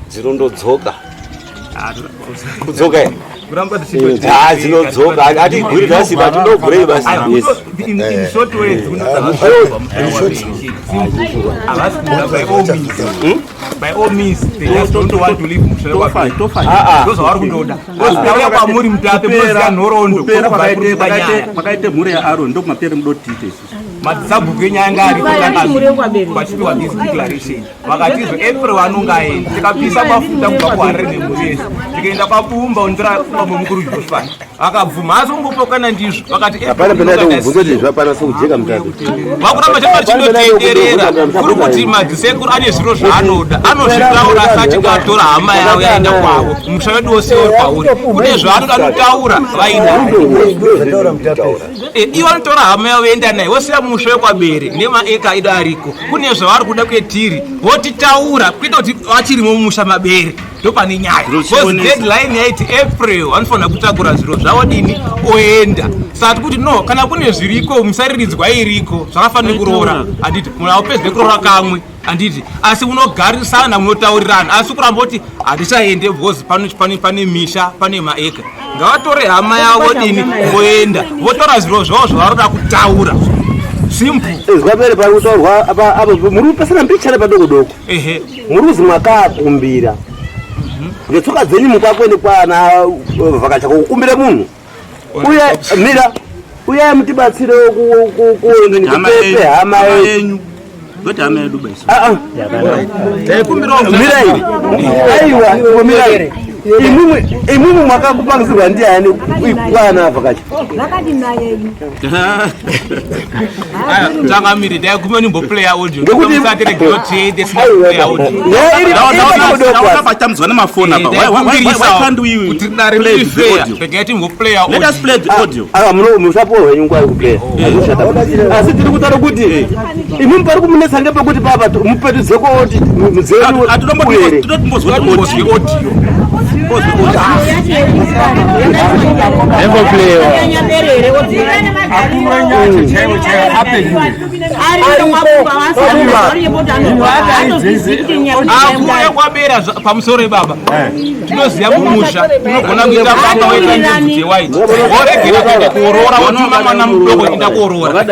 dzinondodzoka kudzoka here kuramba Ah, dzinodzoka hatigwiri nhasi but tinogurei basi Aiwa, in short words, by all means they just don't want to leave musha ndozvavari kundoda tauya kwamuri mutape munoziva nhoroondo Kupera kwokubva kwakaite- kuri kuba nyaya. kwakaite mhuri yaAron ndokumapere mudotiite isusu madzisabhuku enyaya anga ariko pachipiwa this declaration vakatizvo april anonga aenda tikapisa mafuta kubva kuharare nemhuri yese tikaenda kwabumba undira bambo mukuru joshua akabvuma asi ungopokana ndizvo vakati hapana pendaita kubvunza kuti zvapana sekujeka mutape vakuramba chapari chinotenderera kuri kuti madzisekuru ane zviro zvaanoda anozvitaura asati atora hama yavo yaenda kwavo musha wedu wose uri pauri kune zvaanoda anotaura vainaye ivo anotora hama yavo enda naye vosiya musha wekwabere nemaeka edu ariko kune zvavari kuda kwetiri votitaura kuita kuti vachirimo mumusha mabere ndopane nyaya because deadline yaiti april vanofanira kutakura zviro zvavo dini oenda saka tikuti no kana kune zviriko musariridzwa iriko zvakafanira kuroora handiti munhu aupedze kuroora kamwe handiti asi unogarisana munotaurirana asi kuramba kuti handichaende because pano pane, pane misha pane maeka ngavatore hama yavo dini voenda votora zviro zvavo zvavaroda kutaura simple zvapere pari kutaurwa apa apa muri kupesana mbichana padoko doko ehe muri kuzi mwakaakumbira ngetsoka dzenyu mukwakwende kwana vhakacha kokukumbira munhu uye mira Uyai mutibatsirewo kupepe hama yenyu. Kwete hama yedu basi. Ah ah. Mirai. Aiwa, mirai. Imwimwi imwimwi mwakakupangisirwa ndiani kwana vakachi? Vakati mai yedu. Changamire ndaiguma nimboplaya audio. Ngekuti- Musatiregera tiende sina kuplaya audio. Nyaya iri- iri padokodoko Ndaona patambudzwa nemafoni apa. Why, why, why, why can't we kuti dare play riri the fair audio? regai timboplaya Let us play the audio. Ava muno musapuwa hwenyu nguva yekuplaya. Hazvishata. Asi tiri kutaura kuti imwimwi pari kumunetsa ngepekuti papa mupetudze koti mudzenu uyere. Totombozwa audio. Akuuya kwabera pamusoro ibaba tinoziva mumusha unogona kuita baba waita ndebvu dzewaiti woregera kuenda kuoroora wotuma mwana mudoko enda kuoroora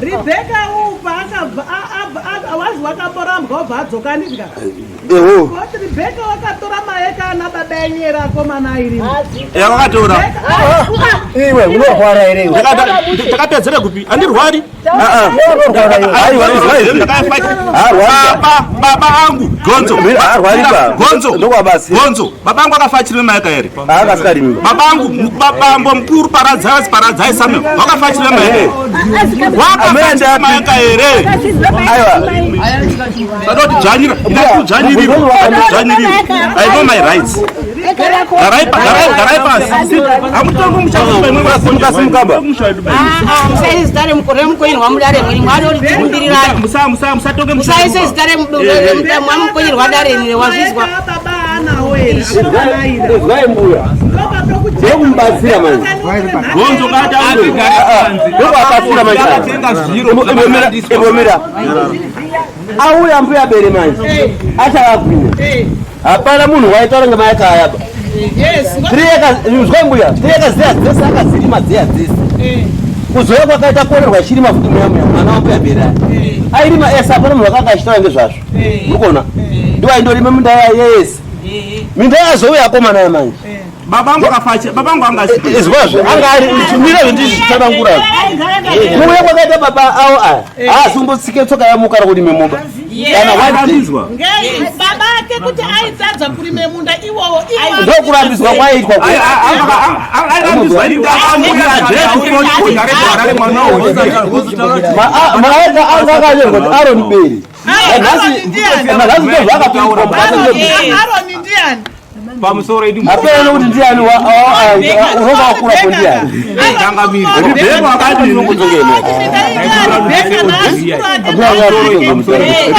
Rebecca upa akabva wazi wakamborambwa wobva adzoka ndidya. Eho. Kuti Rebecca wakatora maeka ana baba enyu here akomana airima. Yawakatora. Iwe unorwara here iwe? Takapedzera kupi? Andirwari. Aiwa, izwa izvi. Baba, baba angu Gonzo. Haarwari pa. Gonzo. Ndokwabasi. Gonzo. Baba angu akafa achiri nemaeka here? Haakasarimi. Baba angu bambo mukuru Paradzai Paradzai Samuel wakafa achiri nemaeka here? Wakafa achiri nemaeka here? Aiwa. Sadoti dzvanyira, ndakadzvanyirirwa. Ndakadzvanyirirwa. I know my rights. Garai garai garai pasi. Hamutongi muchakupa imwe Simuka simuka ba. Musaise zita remukoirwa mudare mwenyu mwadori tikumbirirani. Musa musa musatonge Musaise zita remukonyerwa dare iri wazvizwa. Izwai mbuya. Ndokumubatsira manje. Gonzo kati Ndokuvabatsira manje. Ibomira ibomira. Auya mbuya bere manje. Achakagwinya. Hapana munhu waitaura ngemaeka aya ba. Izwai mbuya. Tiri yakaziya dzese akadzirima dziya dzese. Kuzouya kwakaita korerwa ichirima futi muya muya mwana wambuya bere aya. Airima ese hapana munhu wakanga achitaura ngezvazvo. Murikuona? Ndiwo aindorima minda yese. Minda yazouya akomana aya manje. Baba angu akafa achi baba angu anga asipo. Izwazvo anga ari mira zvendizvitsanangura. Kuuya kwakaita baba avo aya. Haasi kumbotsike tsoka yamuka kurime mumba. Kana one day. Ngei baba ake kuti aitadza kurime munda iwowo iwo Ndokurambidzwa kwaiitwa ku. Maeka anga akanyorwa kuti Aaron Beri. Nanhasi nanhasi ndozvaakapindwa mukati Aroni ndiani? Pamusoro idi Hapana kuti ndiani unonga wakurapo ndiani.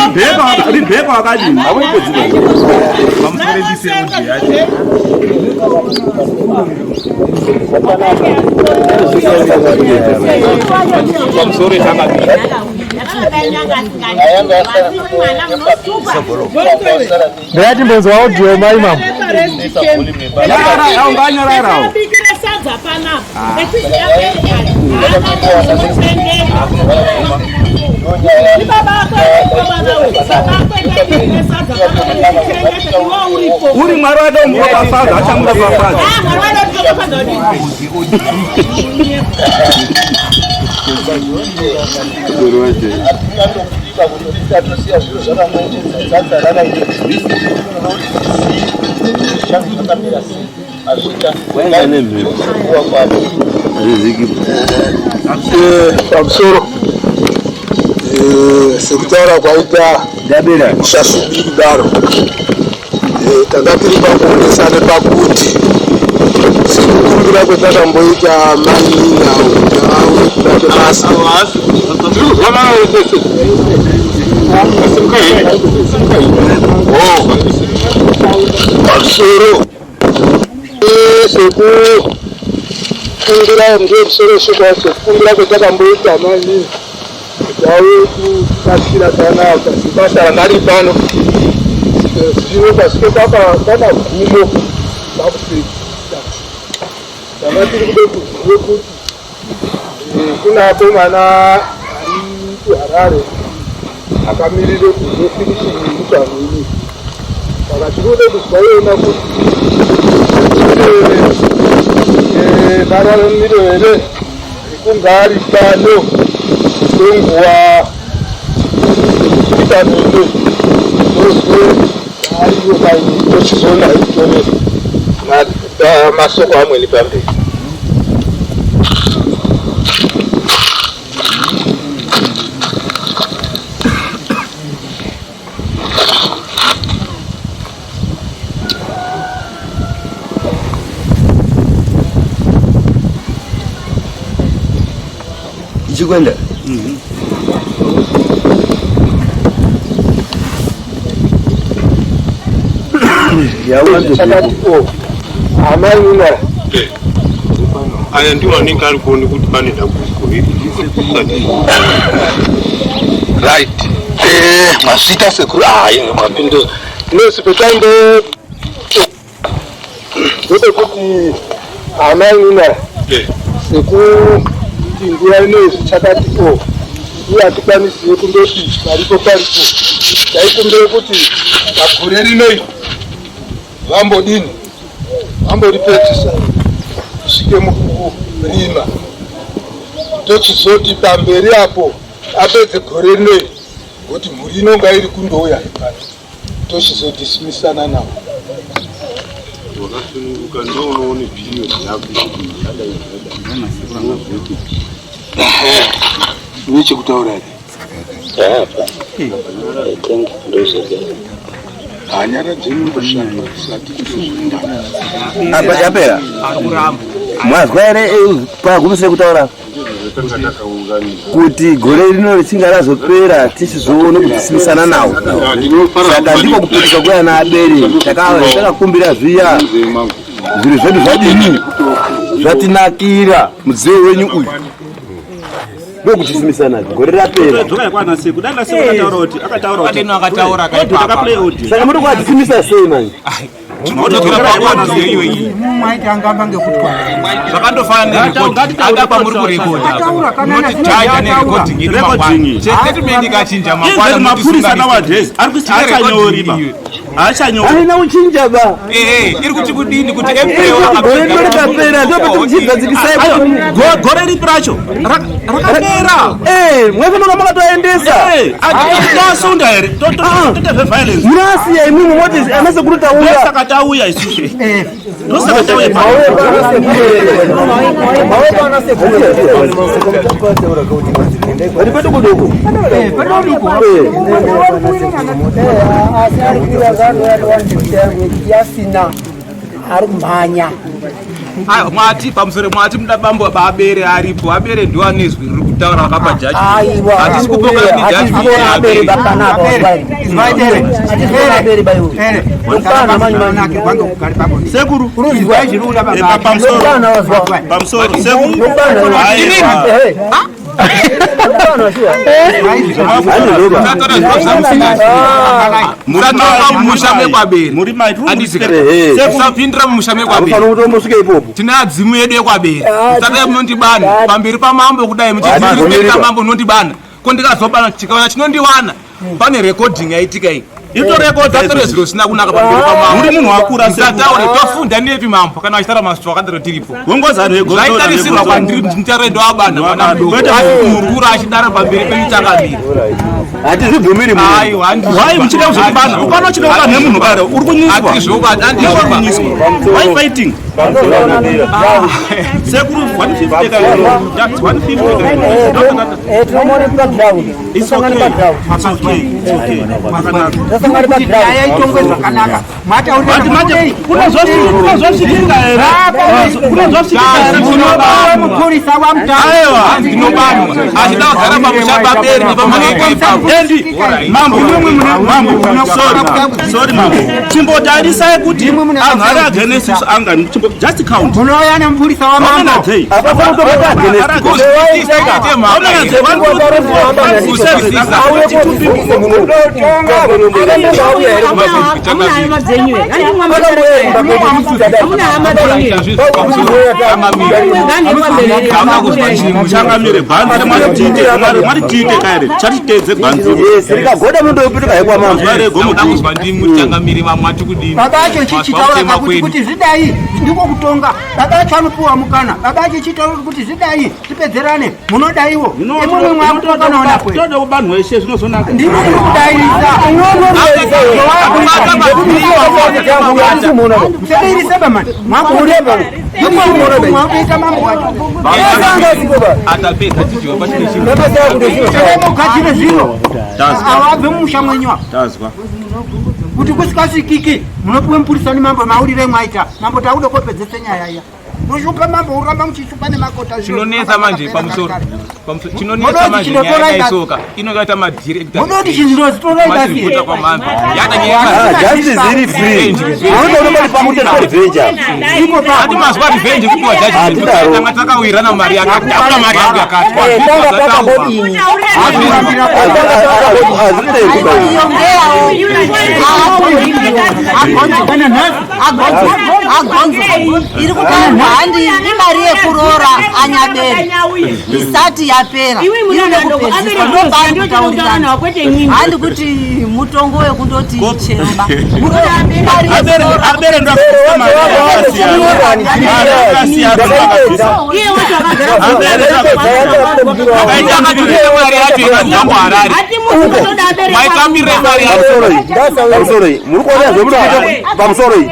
Rebecca Rebecca wakadini? Pamusoro Ndakatimbonzwa audio mai mama. Bikira sadza panapa. Uri mwari wadamuropafadza achamuropafadza. Waenda nemhepo. Pamusoro sekutaura kwaita shasubiri kudaro, tanga tiri pakuonesane pakuti sekukumbira kwetakamboita mainina kuti vauye kubate basa. Pamusoro, sekukumbira ngemusoro sekukumbira kwetakamboita mainina kuti auye kubatsira panapa sebasa ranga riri pano zvino pasiko pana gumo pakupedzisa. Tanga tiri kude kuzive kuti kuna akomana ari kuHarare akamirire kuzofinishing yenyika iyi. Saka tinoda kuzwa iyena kuti eh, mararamiro here ekunge ari pano kwenguva iri pamene tozwe ariyo maini tochizoona itore masoko amweni pamberi. Ichikwenda. Chakati o amai una aya ndiwo anenge ari kuone kuti pane dambudziko riri risati right eh, mazvita sekuru ah, inge mapindura nosi petambo ndepekuti amai una sekuti nguva ino zvichakati o uye hatikwanisiwe kundoti paripo paripo taikumbira kuti pagore rinoi vambodini vamboripedzisa kusvike mukurima tochizoti pamberi apo apedze gore rinoi ngokuti mhuri inonga iri kundouya ipano tochizodismisana navo wakasununguka ndounoone period yako kuti zvadai zvadai une chekutaura here hanyara dzenyu mboshandwa tisati Apa yapera. Mwazwa here eh, pagumisire kutaura kuti gore rino richinge razopera tichizoona kudzisimisana nawo. Saka ndiko kupetuka kweana abere takakumbira zviya zviro zvedu zvadini zvatinakira mudziyo wenyu uyu ndokuchisimisana gore rapera. Dzokai kwana seku dai naseku akataura kuti akataura kuti Adeno akataura Audio, takaplay audio. Saka muri kuadzisimisa sei manje? Mwaiti angamba ngekutwara. Zvakandofanana nerecording. Anga pamuri kurekodha. Ataura, kana Munoti jaja nerecording iri mangwana. Statement ikachinja mangwana Even mapurisa nowadays ari kuti haachanyori ba. Haachanyori. Haina kuchinja ba. Eh, iri kuti kudini kuti April Gore rino rikapera ndopetikuchidzadzikisai Gore ripi racho? Rakapera. Eh, mwafanira makatoendesa. Eh, tosunda here? Toita zveviolence. Munasiya imwimwi moti ana sekuru tauya. Ndosaka tauya isusu. Ndosaka tauya Vari pedu kuduku. Asi ari kuuya yasina ari kumhanya Aiwa, mwati pamusoro mwati muda bambo abere aripo abere ndiwo ane izwi riri kutaura vakapa jaji Aiwa, hatisi kupokana nejaji hatisi kuona abere bapanapa Sekuru. Pamusoro. Pamusoro sekuru. Musatora mumusha mekwabere musapindira mumusha mekwabere Unotombosvika ipopo. tine adzimu edu ekwabere musataya munondibana pamberi pamambo kudai muchiziita mambo unondibana ko ndikazobana chikawana chinondiwana pane recording yaitika iyi Itorekodha zviro zvisina kunaka pamberi pamambo Muri munhu wakura sekuru. musataure tofunda nepi mambo kana vachitaura masvito akadaro tiripo Wongozi anhu egororo, zvaitarisirwa anhu kwandiri kuti nditaure ndoabana mwana mudoko Kwete asi mukuru achidaro pamberi penyu changamire Hatizvibvumiri munhu. Aiwa, handizvo. Why muchida kuzotibana? Upano uchida kuba nemunhu kare uri kunyiswa. Handizvo, handizvo. Uri kunyiswa. Why fighting? Sekuru 150 ka. That's 150 ka. tinomone paground It's tosangana okay. paground It's okay. It's okay. Zvakanaka. tosangana paground Nyaya itongwe zvakanaka. But manje kunozosvikika here? Kunozosvikika here? Mupurisa Aiwa. ndinobanwa achida kugara pamusha paberi nepamaeka ipapo Endi mambo mambo sorry sorry mambo chimbotarisai kuti anhu ari against isu angani chimbo Just count. Munouya nemupurisa wamambo. Changamire gwanzi mwatitiite kaere chatiteedze gwanzi rikagoda mundopetuka hekwa mambo ndimutyangamiri vamwati kudini Baba acho chichitaura kakuti kuti zvidai ndiko kutonga. Baba acho anopuwa mukana. Baba acho chitaura kuti zvidai tipedzerane munodaiwo. Imwimwe mwakutokanaona kwe. Toda kubanhu weshe zvinozonaka. Ndimi muri kudairisa. Musadairisa bamani. Mwakuureba. Mwakuita mambo wacho. Atapedza chichiwa pachine Mugadzire zviro. Tazwa. Awabve mumusha mwenyu apa. Tazwa. Kuti kusikasvikiki munopiwe mupurisa nemambo maurire mwaita. Mambo takuda kopedzese nyaya iya. Mushupa mambo uramba muchishupa nemakota zviro. Chinonetsa manje pamusoro chinonetsa Munoti manje nyaya chinotora yakaisoka inokaita madirector Munoti chinozitorai basi. Mativuta kwamambo Ah, justice iri free. Unoda unobali pamutemo revenge apa. Ati mazwa revenge kuti wajaji Hatidaro. tanga takawirana mari yakati akuna mari yangu yakati Eh, tanga takambodini. Agonzo iri kutaurwa handi imari yekuroora anyabere isati yapera inoda kupedziswa ndopaari kutaurirana handi kuti mutongo wekundoti chemba imari Abere ndo akabvisa mari yakasiyana. Mari yacho ikadzangwa Harare maitambirire mari yacho Pamusoro iyi muri kuona zvemuri kuita pamusoro iyi.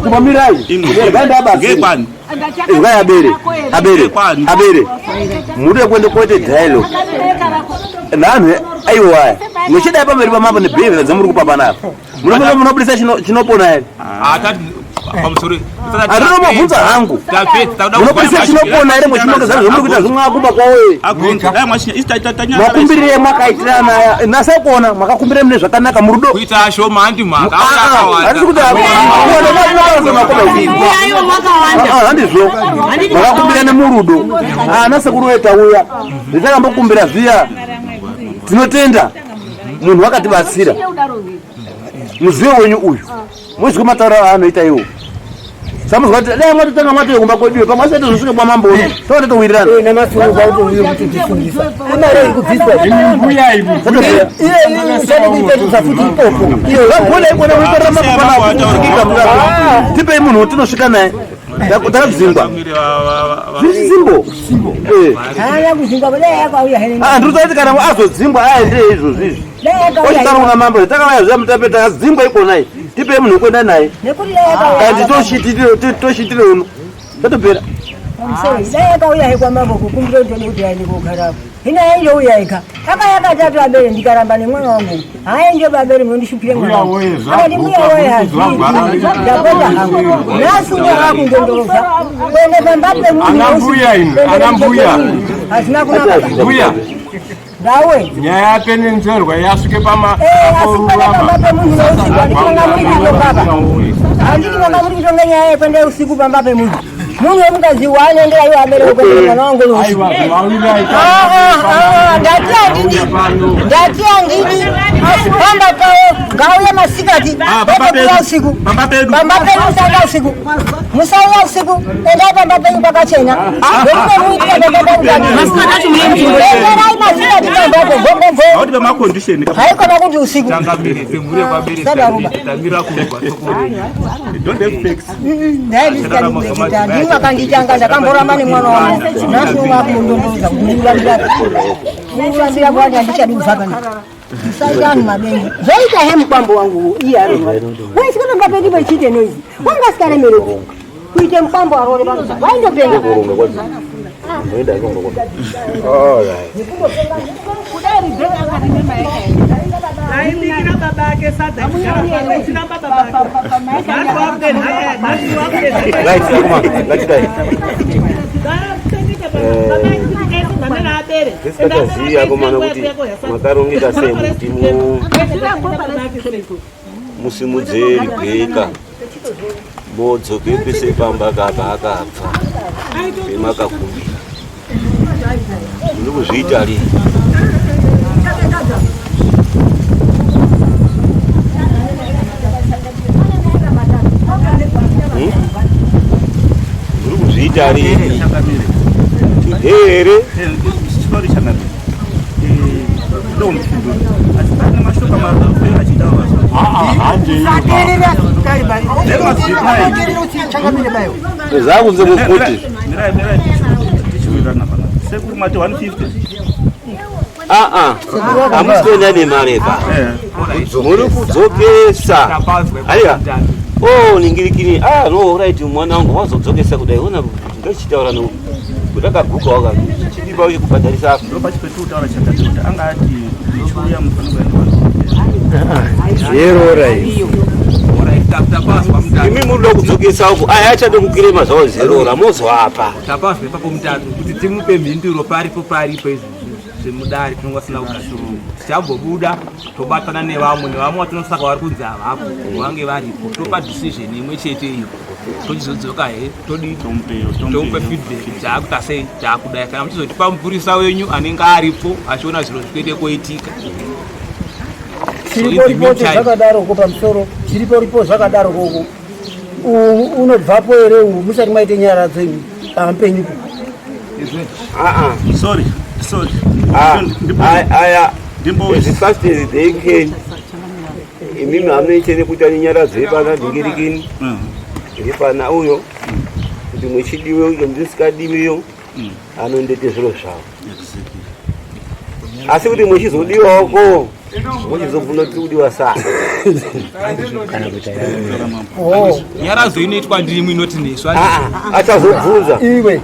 Kumamirai. Gaenda abasi. Izwai abere. Abere. Abere. Muri kuenda kuita dialogue. Nanhu aiwa. Muchidai pamberi pamambo nebehavior dzamuri kupa panapa. Munomuka munobudisa chinopona here? Atati pamusoro Handinombobvunza hangu. Munobudisa chinopona here muchinongeza zvamuri kuita zvimwakumba kwawoye. Agonzo dai mwashinya isi taitanya. Makumbirire mwakaitirana aya nasakuona makakumbira mune zvakanaka murudo. Kuita ashoma handi mhaka Handisi kuti handizvo makakumbira nemurudo ana sekuru wetauya zvitakambokumbira zviya tinotenda munhu wakatibatsira muzivo wenyu uyu muzwe matauro aanoita iwo samuzwa kuti dai mwatotanga mwatouya kumba kweduyo pamwe asati tozosvika kwamambo uno toona towirirana vagona ikona kuitorera mambo panapa tipei munhu watinosvika naye takadzingwa zviri simbo Haana kuzingwa dai yakauya here. ndiri kana azodzingwa aendee izvozvo izvi Dai yakauya. ochitanga kuna mambo takauya zviya mutape takadzingwa ikonai tipei munhu wekuenda naye Nekuti dai yakauya. kandi toshitire uno tatopera Pamusoro, dai yakauya he kwamambo kukumbira kuti ndode kuti aende kogarapo. Hino aindouya ega. Akauya katatu abere ndikaramba nemwana wangu. Haende babere munondishupire mwana wangu. Mbuya woye, Akati mbuya woye hazviiti. Ndapota hangu. Nhasi ndakakundondoroza. Kuenda pamba pemunhu Ana mbuya inu, ana mbuya. Hazvina kunaka. Mbuya, Ndawe. nyaya yapenenzerwa yasvike pama Eh, asi kuenda pamba pemunhu neusiku handiti manga muri kuto baba. Handiti manga muri kutonga nyaya yekuenda usiku pamba pemunhu. Munhu wemukadzi waanoendera iwo abereke kuendera mwana wangu neusiku. Ah, ah, ndati handidi ndati handidi asi pamba pavo ngauye masikati kwete usiku pamba pedu pamba pedu musauya usiku musauya usiku endai pamba penyu kwakachena ndokunomuitira pamba panguenderai masikati pambapo gogogo Auti pemacondition haikona kuti usiku Changamire semhuri yekwabere Sadaruba. tamira kurwa Don't have facts. ndaidisikakureketa ndini makanditanga ndakamboramba nemwana wangu nhasi wakumundondoza kundirambira kwati handichadi kubva pana musaita anhu mabengi zvoita he mukwambo wangu iye arorwa waisikatamba pedu pechiite noizi wanga asikaremereki kuite mukwambo arore pano waindopenga Aibikira baba ake sadza achiramba baba ake. Nhasi wakude nhaka, nhasi wakude nhaka. Right, come on, ngatidai. Tisingatazivi akomana kuti makarongeka sei kuti musimudze Rebheka. Modzoke pese pamba kapa akabva pemakakumbira. Muri kuzviita rini? Muri kuzviita rini? Today here? Zvakunze kwekuti sekuru mati 150 aa hamusi kuenda nemari ka muri kudzokesa aiwa o ningirikini ah no right mwana wangu wazodzokesa kudai ona ngachitaura no kuti akaguka waka chidipa uye kubhadharisa apa ndopachipetutaura chakati kuti anga ati ndichiuya mufanira kuenda zverora iyi imi munoda kudzokesa uku aya achade kukirema zvawo zerora mozoapa tapazwa ipapo mutatu kuti timupe mhinduro paripo paripo izvi zvemudare tinonga sina kugashuruma tichambobuda tobatana nevamwe nevamwe vatinosaka vari kunzi havapo vange varipo topa decision imwe chete iyo tochizodzoka he todii tomupe feedback taakuita sei taakudai kana muchizotipa mupurisa wenyu anenge aripo achiona zviro zvikuite koitika Chiripo ripo zvakadaro ko pamusoro chiripo ripo zvakadaro koko unobvapo here uyu musati mwaite nyaradzo imi pampenyupo sorry sorry aya as fast as they can imimi hamuite nekuita nenyaradzo yepana dhingirikini yepana uyo kuti mwechidiwe uyo ndisikadiwiyo anondete zviro zvavo asi kuti muchizodiwawo ko muchizobvuna kuti kudiwa saa nyaradzo inoitwa ndimwi inoti nesu achazobvunza iwe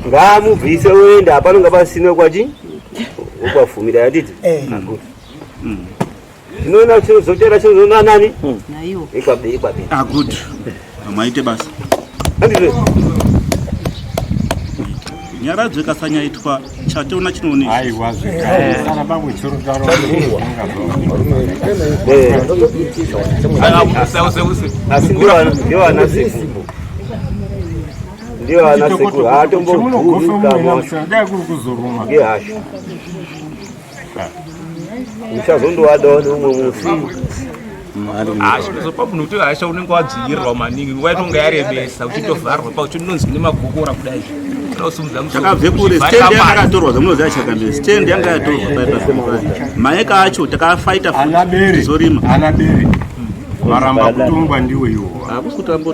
ngaamubvise uende hapano pasina kwachi ukwafumira yatiti Zvinoona chozotera chozona nani? Naiwo. Ikwabe ikwabe. Ah good. Maite basa. Andizve. Nyaradzo ikasanyaitwa chatoona chinooneka. Aiwa zvekare. Kana pamwe choro taro. Asi ndiwo ana sekuru. Ndiwo ana sekuru. Haatombobvumi Dai kuri kuzoruma. Ngehasha. Uchazondowadawo neumwe musi. Chinozopa munhu kuti hasha unenge wadzvinyirirwa maningi nguva inonga yarebesa uchitovharwa pa uchinonzi nemagokora kudai Takabve kure stand yanga yakatorwa zvamunoziva chakambe stand yanga yatorwa paipa maeka acho takafaita futi tizorima ana bere varamba kutongwa ndiwe iwo hakusi kutamba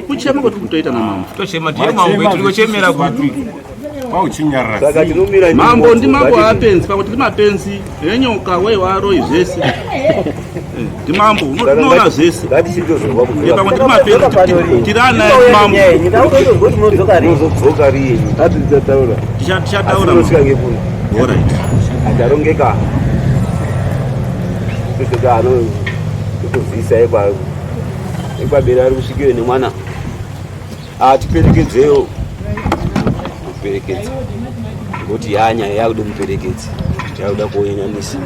kuchema kwatiri kutoita namambo tochema ndiye mambo tiri kuchemera kuti kwauchinyarara Saka tinomira mambo ndimambo aapenzi pakuti ndimapenzi enyoka weiwaroi zvese ndimambo unoona zvese ngatichitozorwa pamwe ndimapenzi tiri ana mambo Unozodzoka riini? Hatichataura. Tichataura. Asi unosvika ngekuno. Alright. Acharongeka. Kusvika ano kutozivisa ekwa ekwabera ari kusvikiwe nemwana. Atiperekedzewo. Kuperekedza. Ngoti yanya yakuda muperekedzi. Yakuda kuonyanisa.